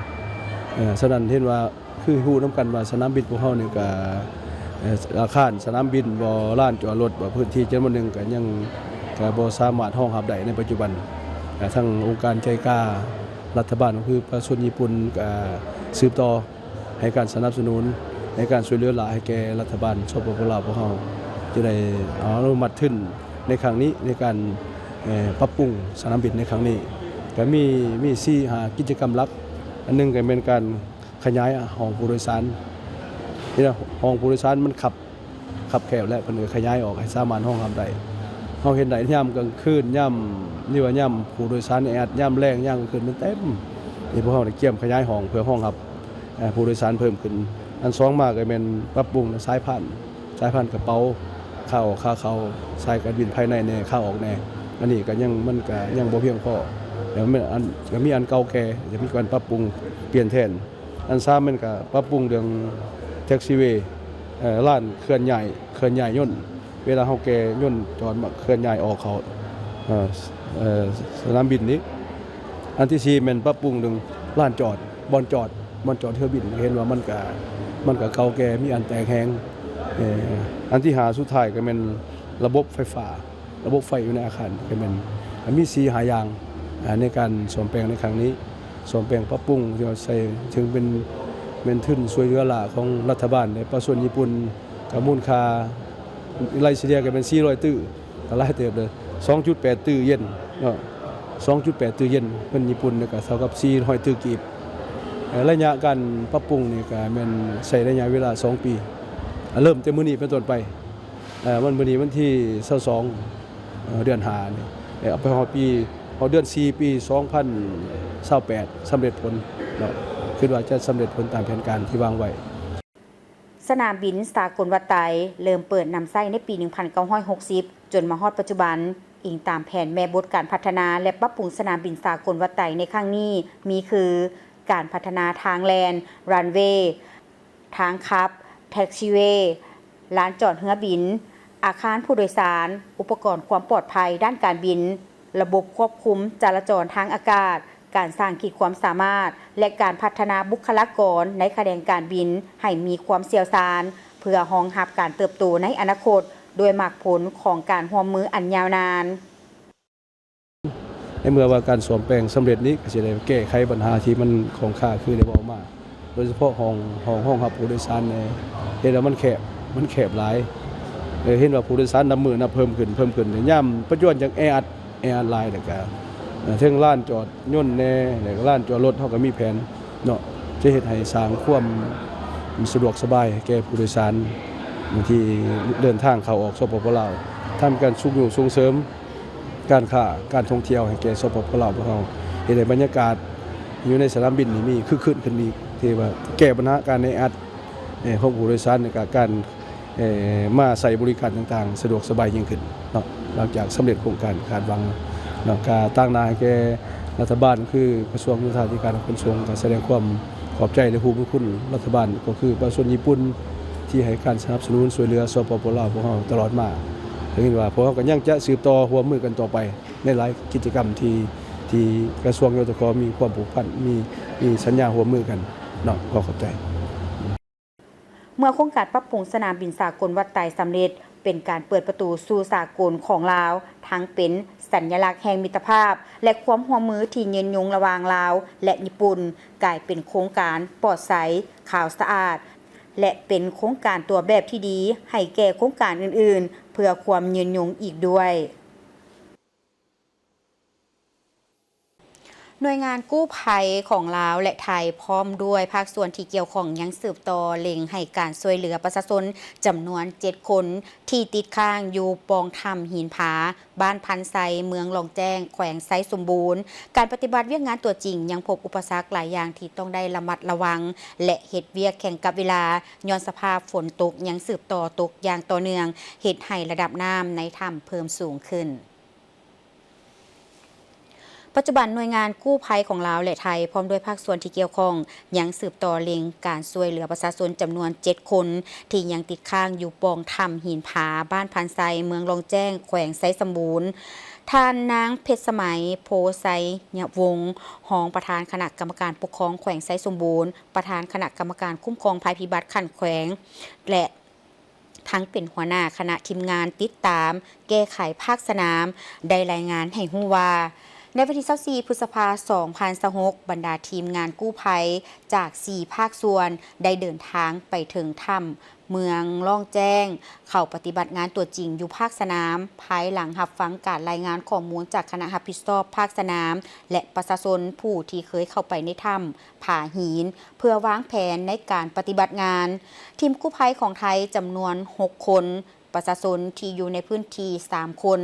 ເອີ ສະນັ້ນເຫັນວ່າ ຄືຮູ້ນຳກັນວ່າສະໜາມບິນພວກເຮົານີ້ກະ ເອີ ອາຄານສະໜາມບິນບໍ ລານຈອດລົດບໍ ພື້ນທີ່ຈຳນວນໜຶ່ງກະຍັງ ກະບໍ່ສາມາດຮອງຮັບໄດ້ໃນປັດຈຸບັນ. ກະທາງອົງການໄຈກາ ລັດຖະບານ ກໍຄືປະຊາຊົນຍີ່ປຸ່ນ ກະສືບຕໍ່ໃຫ້ການສະໜັບສະໜູນ ໃຫ້ການຊ່ວຍເຫຼືອຫຼາຍໃຫ້ແກ່ລັດຖະບານ ສປປ ລາວ ພວກເຮົາ ຈະໄດ້ອະນຸມັດທຶນໃນຄັ້ງນີ້ ໃນການ ເອີ ປັບປຸງສະໜາມບິນໃນຄັ້ງນີ້. ກະມີ ມີສີ່ຫ້າກິດຈະກຳຫຼັກ, ອັນໜຶ່ງກະແມ່ນການ ຂະຫຍາຍຫ້ອງຜູ້ໂດຍສານ. ເຮັດໃຫ້ຫ້ອງຜູ້ໂດຍສານມັນຄັບ ຄັບແຄບ ແລະ ເພິ່ນກໍຂະຫຍາຍອອກໃຫ້ສາມາດຮອງຮັບໄດ້. ເຮົາເຫັນໄດ້ຍາມກາງຄືນ ຍາມ ຫຼືວ່າຍາມຜູ້ໂດຍສານແອອັດ, ຍາມແລງ ຍາມກາງຄືນມັນເຕັມ. ນີ້ພວກເຮົາໄດ້ກຽມຂະຫຍາຍຫ້ອງເພື່ອຮອງຮັບ ເອີ ຜູ້ໂດຍສານເພີ່ມຂຶ້ນ. ອັນສອງມາກໍແມ່ນປັບປຸງສາຍພານ ສາຍພານກະເປົາ ຂາອອກຂາເຂົ້າ ສາຍການບິນພາຍໃນແດ່ ຂາອອກແດ່. ອັນນີ້ກໍຍັງ ມັນກໍຍັງບໍ່ພຽງພໍ ແຕ່ມັນອັນ ກໍມີອັນເກົ່າແກ່ ຈະມີການປັບປຸງປ່ຽນແທນ. ອັນສາມແມ່ນກະປັບປຸງເລື່ອງແທັກຊີເວ ເອີ ລານເຄື່ອນຍ້າຍ ເຄື່ອນຍ້າຍຍົນ ເວລາເຮົາແກ່ຍົນຈອດມາເຄື່ອນຍ້າຍອອກເຂົ້າ ເອີ ເອີ ສະໜາມບິນນີ້. ອັນທີສີ່ແມ່ນປັບປຸງເລື່ອງລານຈອດ ບ່ອນຈອດ ບ່ອນຈອດເຮືອບິນ ເຫັນວ່າມັນກະ ມັນກະເກົ່າແກ່ ມີອັນແຕກແຮງ. ເອີ ອັນທີຫ້າສຸດທ້າຍກະແມ່ນລະບົບໄຟຟ້າ ລະບົບໄຟຢູ່ໃນອາຄານ ກະແມ່ນ ກະມີສີ່ຫ້າຢ່າງ ອາ ໃນການສ້ອມແປງໃນຄັ້ງນີ້ ສ້ອມແປງປັບປຸງ ທີ່ວ່າໃຊ້ ເຖິງເປັນ ແມ່ນທຶນຊ່ວຍເຫຼືອຫຼ້າຂອງລັດຖະບານ ແລະ ປະຊາຊົນຍີ່ປຸ່ນ ກະມູນຄ່າລາຍສະເລ່ຍກະແມ່ນສີ່ຮ້ອຍຕື້ ກະຫຼາຍເຕີບເດີ ສອງຈຸດແປດຕື້ເຢັນເນາະ ສອງຈຸດແປດຕື້ເຢັນ ເງິນຍີ່ປຸ່ນ ແລ້ວກະເທົ່າກັບສີ່ຮ້ອຍຕື້ກີບ. ເອີ ໄລຍະການປັບປຸງນີ້ກະແມ່ນໃຊ້ໄລຍະເວລາສອງປີ ເລີ່ມແຕ່ມື້ນີ້ເປັນຕົ້ນໄປ. ເອີ ວັນ ມື້ນີ້ວັນທີຊາວສອງ ເດືອນຫ້ານີ້ ເອົາໄປຮອດປີ ຮອດເດືອນສີ່ ປີສອງພັນຊາວແປດ ສຳເລັດຜົນເນາະ ຄິດວ່າຈະສຳເລັດຜົນຕາມແຜນການທີ່ວາງໄວ້. ສະໜາມບິນສາກົນວັດໄຕ ເລີ່ມເປີດນຳໃຊ້ໃນປີໜຶ່ງພັນເກົ້າຮ້ອຍຫົກສິບ ຈົນມາຮອດປັດຈຸບັນ. ອີງຕາມແຜນແມ່ບົດການພັດທະນາ ແລະ ປັບປຸງສະໜາມບິນສາກົນວັດໄຕໃນຄັ້ງນີ້ ມີຄື ການພັດທະນາທາງແລ່ນ, ຣັນເວ, ທາງຂັບ, ແທັກຊີເວ ລານຈອດເຮືອບິນ, ອາຄານຜູ້ໂດຍສານ, ອຸປະກອນຄວາມປອດໄພດ້ານການບິນ, ລະບົບຄວບຄຸມຈະລາຈອນທາງອາກາດ, ການສ້າງຂີດຄວາມສາມາດ ແລະ ການພັດທະນາບຸກຄະລາກອນໃນຂະແໜງການບິນໃຫ້ມີຄວາມຊ່ຽວຊານ ເພື່ອຮອງຮັບການເຕີບໂຕໃນອະນາຄົດ ດ້ວຍໝາກຜົນຂອງການຮ່ວມມືອັນຍາວນານ. ໃນເມື່ອວ່າການສ້ອມແປງສຳເລັດນີ້ ກໍຊິໄດ້ແກ້ໄຂບັນຫາທີ່ມັນຂ້ອງຄາ ຄືໄດ້ເວົ້າມາ ໂດຍສະເພາະຫ້ອງ ຫ້ອງຮອງຮັບຜູ້ໂດຍສານແດ່ ເຫັນວ່າມັນແຄບ ມັນແຄບຫຼາຍ. ເອີ ເຫັນວ່າຜູ້ໂດຍສານນັບມື້ນັບເພີ່ມຂຶ້ນ ເພີ່ມຂຶ້ນ ຍາມປັດຈຸບັນຈັ່ງແອອັດ ແອອັດຫຼາຍ ແລ້ວກະ ເອີ ເທິງລານຈອດຍົນແດ່ ແລ້ວກະລານຈອດລົດເຮົາກໍມີແຜນເນາະ ຈະເຮັດໃຫ້ສ້າງຄວາມສະດວກສະບາຍແກ່ຜູ້ໂດຍສານທີ່ເດີນທາງເຂົ້າອອກ ສປປ ລາວ ທຳການຊຸກຍູ້ສົ່ງເສີມ ການຄ້າການທ່ອງທ່ຽວໃຫ້ແກ່ ສປປ ລາວ ພວກເຮົາ ເຮັດໃຫ້ບັນຍາກາດຢູ່ໃນສະໜາມບິນນີ້ມີຄຶກຄື້ນຂຶ້ນອີກ ທີ່ວ່າແກ້ບັນຫາການແອອັດ ເອີ ຂອງຜູ້ໂດຍສານ ແລະ ກະການ ເອີ ມາໃຊ້ບໍລິການຕ່າງໆ ສະດວກສະບາຍຍິ່ງຂຶ້ນເນາະ. ຫຼັງຈາກສຳເລັດໂຄງການຄາດຫວັງເນາະ ກະຕາງໜ້າໃຫ້ແກ່ລັດຖະບານ ຄືກະຊວງໂຍທາທິການ ແລະ ຂົນສົ່ງ ກະສະແດງຄວາມຂອບໃຈ ແລະ ຮູ້ບຸນຄຸນລັດຖະບານ ກໍຄືປະຊາຊົນຍີ່ປຸ່ນ ທີ່ໃຫ້ການສະໜັບສະໜູນຊ່ວຍເຫຼືອ ສປປ ລາວ ພວກເຮົາຕະຫຼອດມາ. ເຖິງເຫັນວ່າພວກເຮົາກໍຍັງຈະສືບຕໍ່ຮ່ວມມືກັນຕໍ່ໄປ ໃນຫຼາຍກິດຈະກຳທີ່ ທີ່ກະຊວງ ຍທຂ ມີຄວາມຜູກພັນ ມີ ມີສັນຍາຮ່ວມມືກັນເນາະ. ຂໍຂອບໃຈ. ເມື່ອໂຄງການປັບປຸງສະໜາມບິນສາກົນວັດໄຕສຳເລັດ ເປັນການເປີດປະຕູສູ່ສາກົນຂອງລາວ ທັງເປັນສັນຍະລັກແຫ່ງມິດຕະພາບ ແລະ ຄວາມຮ່ວມມືທີ່ຍືນຍົງລະຫວ່າງລາວ ແລະ ຍີ່ປຸ່ນ, ກາຍເປັນໂຄງການປອດໃສ, ຂາວສະອາດ ແລະ ເປັນໂຄງການຕົວແບບທີ່ດີໃຫ້ແກ່ໂຄງການອື່ນໆ ເພື່ອຄວາມຍືນຍົງອີກດ້ວຍ. ໜ່ວຍງານກູ້ໄພຂອງລາວ ແລະ ໄທ ພ້ອມດ້ວຍພາກສ່ວນທີ່ກ່ຽວຂ້ອງ ຍັງສືບຕໍ່ເລັ່ງໃຫ້ການຊ່ວຍເຫຼືອປະຊາຊົນຈຳນວນເຈັດຄົນ ທີ່ຕິດຄ້າງຢູ່ປ່ອງຖ້ຳຫີນຜາ ບ້ານພັນໄຊ ເມືອງລ່ອງແຈ້ງ ແຂວງໄຊສົມບູນ. ການປະຕິບັດວຽກງານຕົວຈິງຍັງພົບອຸປະສັກຫຼາຍຢ່າງທີ່ຕ້ອງໄດ້ລະມັດລະວັງ ແລະ ເຮັດວຽກແຂ່ງກັບເວລາ ຍ້ອນສະພາບຝົນຕົກຍັງສືບຕໍ່ຕົກຢ່າງຕໍ່ເນື່ອງ ເຮັດໃຫ້ລະດັບນ້ຳໃນຖ້ຳເພີ່ມສູງຂຶ້ນ. ປັດຈຸບັນໜ່ວຍງານກູ້ໄພຂອງລາວ ແລະ ໄທ ພ້ອມດ້ວຍພາກສ່ວນທີ່ກ່ຽວຂ້ອງ ຍັງສືບຕໍ່ເລັ່ງການຊ່ວຍເຫຼືອປະຊາຊົນຈຳນວນເຈັດຄົນ ທີ່ຍັງຕິດຄ້າງຢູ່ປ່ອງຖ້ຳຫີນຜາ ບ້ານພັນໄຊ ເມືອງລ່ອງແຈ້ງ ແຂວງໄຊສົມບູນ. ທ່ານນາງ ເພັດສະໄໝ ໂພໄຊຍະວົງ ຮອງປະທານຄະນະກຳມະການປົກຄອງແຂວງໄຊສົມບູນ, ປະທານຄະນະກຳມະການຄຸ້ມຄອງໄພພິບັດຂັ້ນແຂວງ ແລະ ທັງເປັນຫົວໜ້າຄະນະທີມງານຕິດຕາມແກ້ໄຂພາກສະໜາມ ໄດ້ລາຍງານໃຫ້ຮູ້ວ່າ ໃນວັນທີຊາວສີ່ ພຶດສະພາ ສອງພັນຊາວຫົກ ບັນດາທີມງານກູ້ໄພຈາກສີ່ພາກສ່ວນ ໄດ້ເດີນທາງໄປເຖິງຖ້ຳເມືອງລ່ອງແຈ້ງ ເຂົ້າປະຕິບັດງານຕົວຈິງຢູ່ພາກສະໜາມ, ພາຍຫຼັງຮັບຟັງການລາຍງານຂໍ້ມູນຈາກຄະນະຮັບຜິດຊອບພາກສະໜາມ ແລະ ປະຊາຊົນຜູ້ທີ່ເຄີຍເຂົ້າໄປໃນຖ້ຳ ຜາຫີນ ເພື່ອວາງແຜນໃນການປະຕິບັດງານ. ທີມກູ້ໄພຂອງໄທຈຳນວນຫົກຄົນ, ປະຊາຊົນທີ່ຢູ່ໃນພື້ນທີ່ສາມຄົນ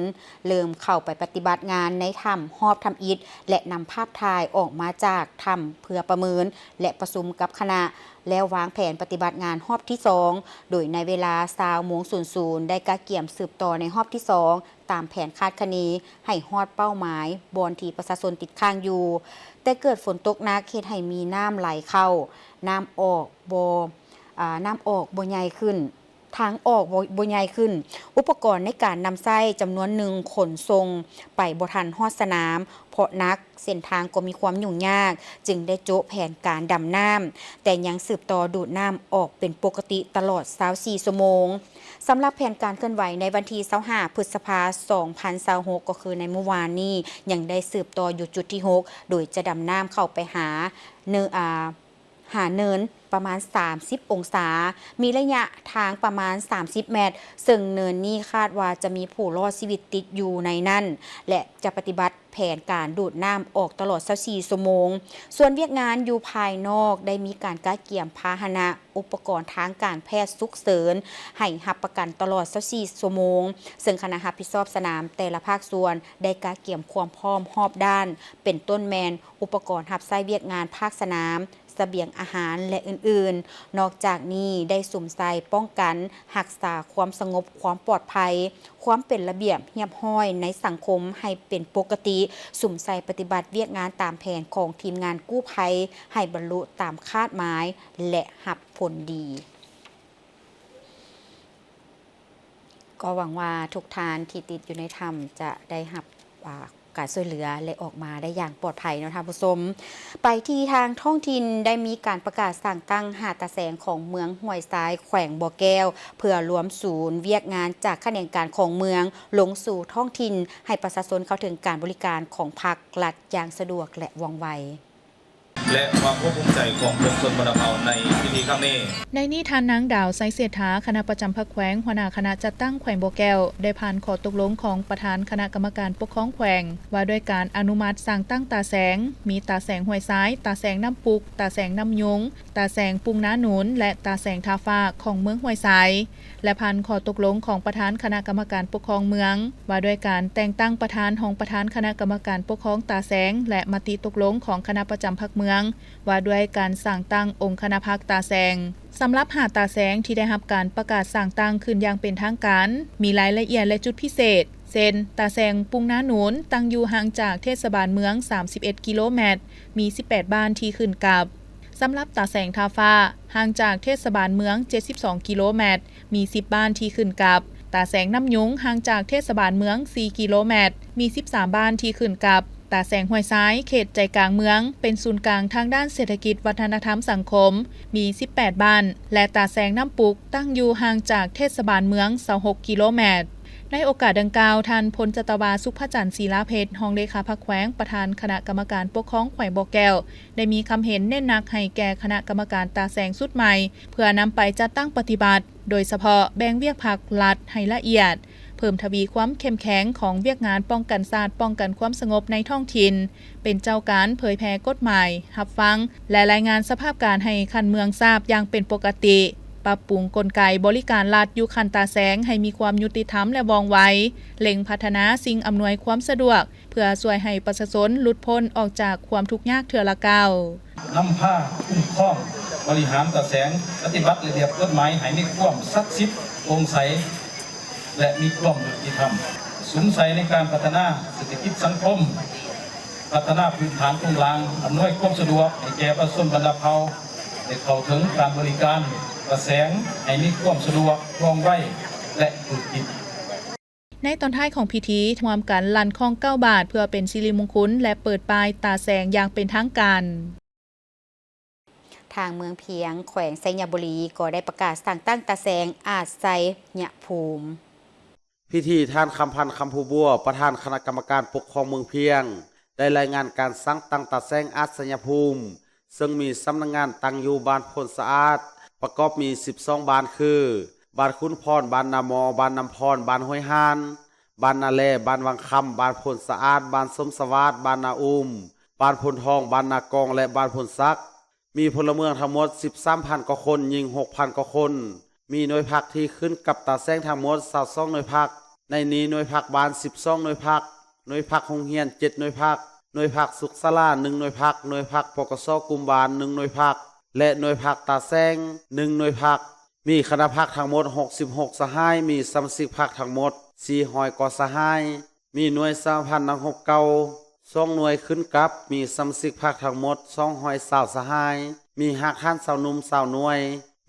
ເລີ່ມເຂົ້າໄປປະຕິບັດງານໃນຖ້ຳຮອບທຳອິດ ແລະ ນຳພາບຖ່າຍອອກມາຈາກຖ້ຳເພື່ອປະເມີນ ແລະ ປະຊຸມກັບຄະນະ ແລ້ວວາງແຜນປະຕິບັດງານຮອບທີສອງ ໂດຍໃນເວລາຊາວໂມງສູນສູນ ໄດ້ກະກຽມສືບຕໍ່ໃນຮອບທີສອງ ຕາມແຜນຄາດຄະເນ ໃຫ້ຮອດເປົ້າໝາຍບ່ອນທີ່ປະຊາຊົນຕິດຄ້າງຢູ່. ແຕ່ເກີດຝົນຕົກໜັກເຮັດໃຫ້ມີນ້ຳໄຫຼເຂົ້າ, ນ້ຳອອກບໍ່ ອາ ນ້ຳອອກບໍ່ໃຫຍ່ຂຶ້ນ, ທາງອອກບໍ່ ບໍ່ໃຫຍ່ຂຶ້ນ. ອຸປະກອນໃນການນຳໃຊ້ຈຳນວນໜຶ່ງຂົນສົ່ງໄປບໍ່ທັນຮອດສະໜາມ ເພາະໜັກ, ເສັ້ນທາງກໍມີຄວາມຫຍຸ້ງຍາກ, ຈຶ່ງໄດ້ໂຈະແຜນການດຳນ້ຳ, ແຕ່ຍັງສືບຕໍ່ດູດນ້ຳອອກເປັນປົກກະຕິຕະຫຼອດຊາວສີ່ຊົ່ວໂມງ. ສຳລັບແຜນການເຄື່ອນໄຫວໃນວັນທີຊາວຫ້າ ພຶດສະພາ ສອງພັນຊາວຫົກ ກໍຄືໃນມື້ວານນີ້ ຍັງໄດ້ສືບຕໍ່ຢູ່ຈຸດທີຫົກ ໂດຍຈະດຳນ້ຳເຂົ້າໄປຫາເນີ ອາ ຫາເນີນປະມານສາມສິບອົງສາ, ມີໄລຍະທາງປະມານສາມສິບແມັດ, ເຊິ່ງເນີນນີ້ຄາດວ່າຈະມີຜູ້ລອດຊີວິດຕິດຢູ່ໃນນັ້ນ ແລະ ຈະປະຕິບັດ ແຜນການດູດນ້ຳອອກຕະຫຼອດຊາວສີ່ຊົ່ວໂມງ. ສ່ວນວຽກງານຢູ່ພາຍນອກໄດ້ມີການກະກຽມພາຫະນະ, ອຸປະກອນທາງການແພດສຸກເສີນ ໃຫ້ຮັບປະກັນຕະຫຼອດຊາວສີ່ຊົ່ວໂມງ, ເຊິ່ງຄະນະຮັບຜິດຊອບສະໜາມແຕ່ລະພາກສ່ວນໄດ້ກະກຽມຄວາມພ້ອມຮອບດ້ານ, ເປັນຕົ້ນແມ່ນອຸປະກອນຮັບໃຊ້ວຽກງານພາກສະໜາມ, ສະບຽງອາຫານ ແລະ ອື່ນໆ. ນອກຈາກນີ້ໄດ້ສຸມໃສ່ປ້ອງກັນ, ຮັກສາຄວາມສະຫງົບ, ຄວາມປອດໄພ, ຄວາມເປັນລະບຽບຮຽບຮ້ອຍໃນສັງຄົມໃຫ້ເປັນປົກກະຕິ, ສຸມໃສ່ປະຕິບັດວຽກງານຕາມແຜນຂອງທີມງານກູ້ໄພໃຫ້ບັນລຸຕາມຄາດໝາຍ ແລະ ຮັບຜົນດີ. ກໍຫວັງວ່າທຸກທ່ານທີ່ຕິດຢູ່ໃນຖ້ຳຈະໄດ້ຮັບ ອ່າ ການຊ່ວຍເຫຼືອ ແລະ ອອກມາໄດ້ຢ່າງປອດໄພເນາະທ່ານຜູ້ຊົມ. ໄປທີ່ທາງທ້ອງຖິ່ນໄດ້ມີການປະກາດສ້າງຕັ້ງຫ້າຕາແສງຂອງເມືອງຫ້ວຍຊາຍ ແຂວງບໍ່ແກ້ວ ເພື່ອລວມສູນວຽກງານຈາກຂະແໜງການຂອງເມືອງລົງສູ່ທ້ອງຖິ່ນ ໃຫ້ປະຊາຊົນເຂົ້າເຖິງການບໍລິການຂອງພັກລັດຢ່າງສະດວກ ແລະ ວ່ອງໄວ. ແລະ ຄວາມພາກພູມໃຈຂອງປວງຊົນບັນດາເຜົ່າໃນພິທີຄັ້ງນີ້. ໃນນີ້ ທ່ານນາງ ດາວ ໄຊເສດຖາ ຄະນະປະຈຳພັກແຂວງ, ຫົວໜ້າຄະນະຈັດຕັ້ງແຂວງບໍ່ແກ້ວ ໄດ້ຜ່ານຂໍ້ຕົກລົງຂອງປະທານຄະນະກຳມະການປົກຄອງແຂວງ ວ່າດ້ວຍການອະນຸມັດສ້າງຕັ້ງຕາແສງ, ມີຕາແສງຫ້ວຍຊາຍ, ຕາແສງນ້ຳປຸກ, ຕາແສງນ້ຳຍຸງ, ຕາແສງປຸ່ງນາໜູນ ແລະ ຕາແສງທ່າຟ້າຂອງເມືອງຫ້ວຍຊາຍ. ແລະ ຜ່ານຂໍ້ຕົກລົງຂອງປະທານຄະນະກຳມະການປົກຄອງເມືອງ ວ່າດ້ວຍການແຕ່ງຕັ້ງປະທານ, ຮອງປະທານຄະນະກຳມະການປົກຄອງຕາແສງ ແລະ ມະຕິຕົກລົງຂອງຄະນະປະຈຳພັກເມືອງ ວ່າດ້ວຍການສ້າງຕັ້ງອົງຄະນະພັກຕາແສງ. ສຳລັບຫ້າຕາແສງທີ່ໄດ້ຮັບການປະກາດສ້າງຕັ້ງຂຶ້ນຢ່າງເປັນທາງການ ມີລາຍລະອຽດ ແລະ ຈຸດພິເສດ ເຊັ່ນ ຕາແສງປຸ່ງນາໜູນ ຕັ້ງຢູ່ຫ່າງຈາກເທດສະບານເມືອງສາມສິບເອັດກິໂລແມັດ, ມີສິບແປດບ້ານທີ່ຂຶ້ນກັບ. ສຳລັບຕາແສງທ່າຟ້າ ຫ່າງຈາກເທດສະບານເມືອງເຈັດສິບສອງກິໂລແມັດ, ມີສິບບ້ານທີ່ຂຶ້ນກັບ. ຕາແສງນ້ຳຍຸງ ຫ່າງຈາກເທດສະບານເມືອງສີ່ກິໂລແມັດ, ມີສິບສາມບ້ານທີ່ຂຶ້ນກັບ. ຕາແສງຫ້ວຍຊາຍ ເຂດໃຈກາງເມືອງ ເປັນສູນກາງທາງດ້ານເສດຖະກິດ, ວັດທະນະທຳ, ສັງຄົມ, ມີສິບແປດບ້ານ ແລະ ຕາແສງນ້ຳປຸກ ຕັ້ງຢູ່ຫ່າງຈາກເທດສະບານເມືອງຊາວຫົກກິໂລແມັດ. ໃນໂອກາດດັ່ງກ່າວ, ທ່ານ ພົນຈັດຕະວາ ສຸພະຈັນ ສີລາເພັດ ຮອງເລຂາພັກແຂວງ, ປະທານຄະນະກຳມະການປົກຄອງແຂວງບໍ່ແກ້ວ ໄດ້ມີຄຳເຫັນເນັ້ນໜັກໃຫ້ແກ່ຄະນະກຳມະການຕາແສງຊຸດໃໝ່ ເພື່ອນຳໄປຈັດຕັ້ງປະຕິບັດ, ໂດຍສະເພາະແບ່ງວຽກພັກລັດໃຫ້ລະອຽດ, ເພີ່ມທະວີຄວາມເຂັ້ມແຂງຂອງວຽກງານປ້ອງກັນຊາດ, ປ້ອງກັນຄວາມສະຫງົບໃນທ້ອງຖິ່ນ, ເປັນເຈົ້າການເຜີຍແຜ່ກົດໝາຍ, ຮັບຟັງ ແລະ ລາຍງານສະພາບການໃຫ້ຂັ້ນເມືອງຊາບຢ່າງເປັນປົກກະຕິ, ປັບປຸງກົນໄກບໍລິການລັດຢູ່ຂັ້ນຕາແສງໃຫ້ມີຄວາມຍຸຕິທຳ ແລະ ວ່ອງໄວ, ເລັ່ງພັດທະນາສິ່ງອຳນວຍຄວາມສະດວກ ເພື່ອຊ່ວຍໃຫ້ປະຊາຊົນຫຼຸດພົ້ນອອກຈາກຄວາມທຸກຍາກເທື່ອລະກ້າວ. ນຳພາຄຸ້ມຄອງບໍລິຫານຕາແສງ, ປະຕິບັດລະບຽບກົດໝາຍໃຫ້ມີຄວາມສັກສິດ, ໂປ່ງໃສ ແລະ ມີຄວາມຍຸຕິທຳ, ສຸມໃສ່ໃນການພັດທະນາເສດຖະກິດສັງຄົມ, ພັດທະນາພື້ນຖານໂຄງລ່າງ, ອຳນວຍຄວາມສະດວກໃຫ້ແກ່ປະຊາຊົນບັນດາເຜົ່າໄດ້ເຂົ້າເຖິງການບໍລິການຕາແສງໃຫ້ມີຄວາມສະດວກ, ວ່ອງໄວ ແລະ ຖືກທິດ. ໃນຕອນທ້າຍຂອງພິທີ, ຮ່ວມກັນລັ່ນຄ້ອງເກົ້າບາດ ເພື່ອເປັນສິລິມຸງຄຸນ ແລະ ເປີດປ້າຍຕາແສງຢ່າງເປັນທາງການ. ທາງເມືອງພຽງ ແຂວງໄຊຍະບູລີ ກໍໄດ້ປະກາດສ້າງຕັ້ງຕາແສງອາດໄຊຍະພູມ. ພິທີ ທ່ານ ຄຳພັນ ຄຳພູບົວ ປະທານຄະນະກຳມະການປົກຄອງເມືອງພຽງ ໄດ້ລາຍງານການສ້າງຕັ້ງຕາແສງອາດໄຊຍະພູມ ເຊິ່ງມີສຳນັກງານຕັ້ງຢູ່ບ້ານໂພນສະອາດ ປະກອບມີສິບສອງບ້ານ ຄື ບ້ານຂຸນພອນ, ບ້ານນາໝໍ, ບ້ານນ້ຳພອນ, ບ້ານຫ້ວຍຫ່ານ, ບ້ານນາແລ, ບ້ານວັງຄຳ, ບ້ານໂພນສະອາດ, ບ້ານສົມສະຫວາດ, ບ້ານນາອູມ, ບ້ານໂພນທອງ, ບ້ານນາກອງ ແລະ ບ້ານໂພນສັກ. ມີພົນລະເມືອງທັງໝົດສິບສາມພັນກວ່າຄົນ, ຍິງຫົກພັນກວ່າຄົນ. ມີໜ່ວຍພັກທີ່ຂຶ້ນກັບຕາແສງທັງໝົດຊາວສອງໜ່ວຍພັກ. ໃນນີ້ໜ່ວຍພັກບ້ານສິບສອງໜ່ວຍພັກ, ໜ່ວຍພັກໂຮງຮຽນເຈັດໜ່ວຍພັກ, ໜ່ວຍພັກສຸກສາລາໜຶ່ງໜ່ວຍພັກ, ໜ່ວຍພັກ ປກສ ກຸ່ມບ້ານໜຶ່ງໜ່ວຍພັກ ແລະ ໜ່ວຍພັກຕາແສງໜຶ່ງໜ່ວຍພັກ. ມີຄະນະພັກທັງໝົດຫົກສິບຫົກສະຫາຍ, ມີສະມາຊິກພັກທັງໝົດສີ່ຮ້ອຍກວ່າສະຫາຍ. ມີໜ່ວຍສະຫະພັນນັກຮົບເກົ່າສອງໜ່ວຍຂຶ້ນກັບ, ມີສະມາຊິກພັກທັງໝົດສອງຮ້ອຍຊາວສະຫາຍ, ມີຮາກຖານຊາວໜຸ່ມຊາວໜ່ວຍ,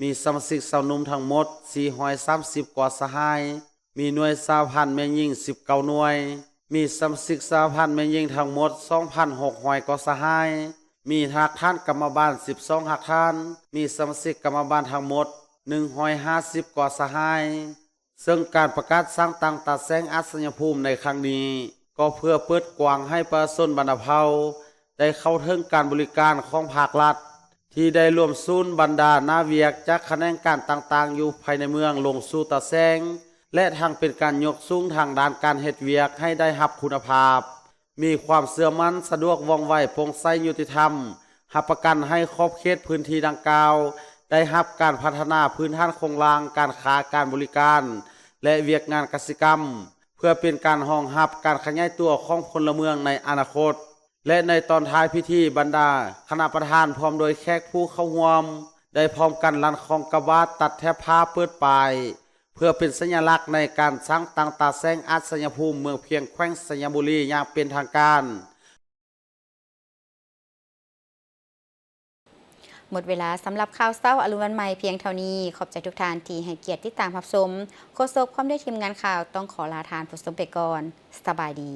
ມີສະມາຊິກຊາວໜຸ່ມທັງໝົດສີ່ຮ້ອຍສາມສິບກວ່າສະຫາຍ, ມີໜ່ວຍສະຫະພັນແມ່ຍິງສິບເກົ້າໜ່ວຍ, ມີສະມາຊິກສະຫະພັນແມ່ຍິງທັງໝົດສອງພັນຫົກຮ້ອຍກວ່າສະຫາຍ, ມີຮາກຖານກຳມະບານສິບສອງຮາກຖານ, ມີສະມາຊິກກຳມະບານທັງໝົດໜຶ່ງຮ້ອຍຫ້າສິບກວ່າສະຫາຍ. ເຊິ່ງການປະກາດສ້າງຕັ້ງຕາແສງອັດໄຊຍະພູມໃນຄັ້ງນີ້ ກໍເພື່ອເປີດກວ້າງໃຫ້ປະຊາຊົນບັນດາເຜົ່າໄດ້ເຂົ້າເຖິງການບໍລິການຂອງພາກລັດ ທີ່ໄດ້ລວມສູນບັນດາໜ້າວຽກຈາກຂະແໜງການຕ່າງໆຢູ່ພາຍໃນເມືອງລົງສູ່ຕາແສງ ແລະ ທັງເປັນການຍົກສູງທາງດ້ານການເຮັດວຽກໃຫ້ໄດ້ຮັບຄຸນນະພາບ. ມີຄວາມເຊື່ອໝັ້ນ, ສະດວກ, ວ່ອງໄວ, ໂປ່ງໃສ, ຍຸຕິທຳ, ຮັບປະກັນໃຫ້ຂອບເຂດພື້ນທີ່ດັ່ງກ່າວໄດ້ຮັບການພັດທະນາພື້ນຖານໂຄງລ່າງ, ການຄ້າ, ການບໍລິການ ແລະ ວຽກງານກະສິກຳ ເພື່ອເປັນການຮອງຮັບການຂະຫຍາຍຕົວຂອງພົນລະເມືອງໃນອະນາຄົດ. ແລະ ໃນຕອນທ້າຍພິທີ, ບັນດາຄະນະປະທານ ພ້ອມດ້ວຍແຂກຜູ້ເຂົ້າຮ່ວມ ໄດ້ພ້ອມກັນລັ່ນຄ້ອງກັບຫວາດ, ຕັດແຖບຜ້າ, ເປີດປ້າຍ ເພື່ອເປັນສັນຍະລັກໃນການສ້າງຕັ້ງຕາແສງອັດໄຊຍະພູມເມືອງພຽງ ແຂວງໄຊຍະບູລີ ຢ່າງເປັນທາງການ. ເ ໝົດເວລາສຳລັບຂ່າວເຊົ້າອະລຸນວັນໃໝ່ພຽງເທົ່ານີ້. ຂອບໃຈທຸກທ່ານທີ່ໃຫ້ກຽດຕິດຕາມຮັບຊົມ. ໂຄສົກພ້ອມດ້ວຍທີມງານຂ່າວຕ້ອງຂໍລາທ່ານຜູ້ຊົມໄປກ່ອນ. ສະບາຍດີ.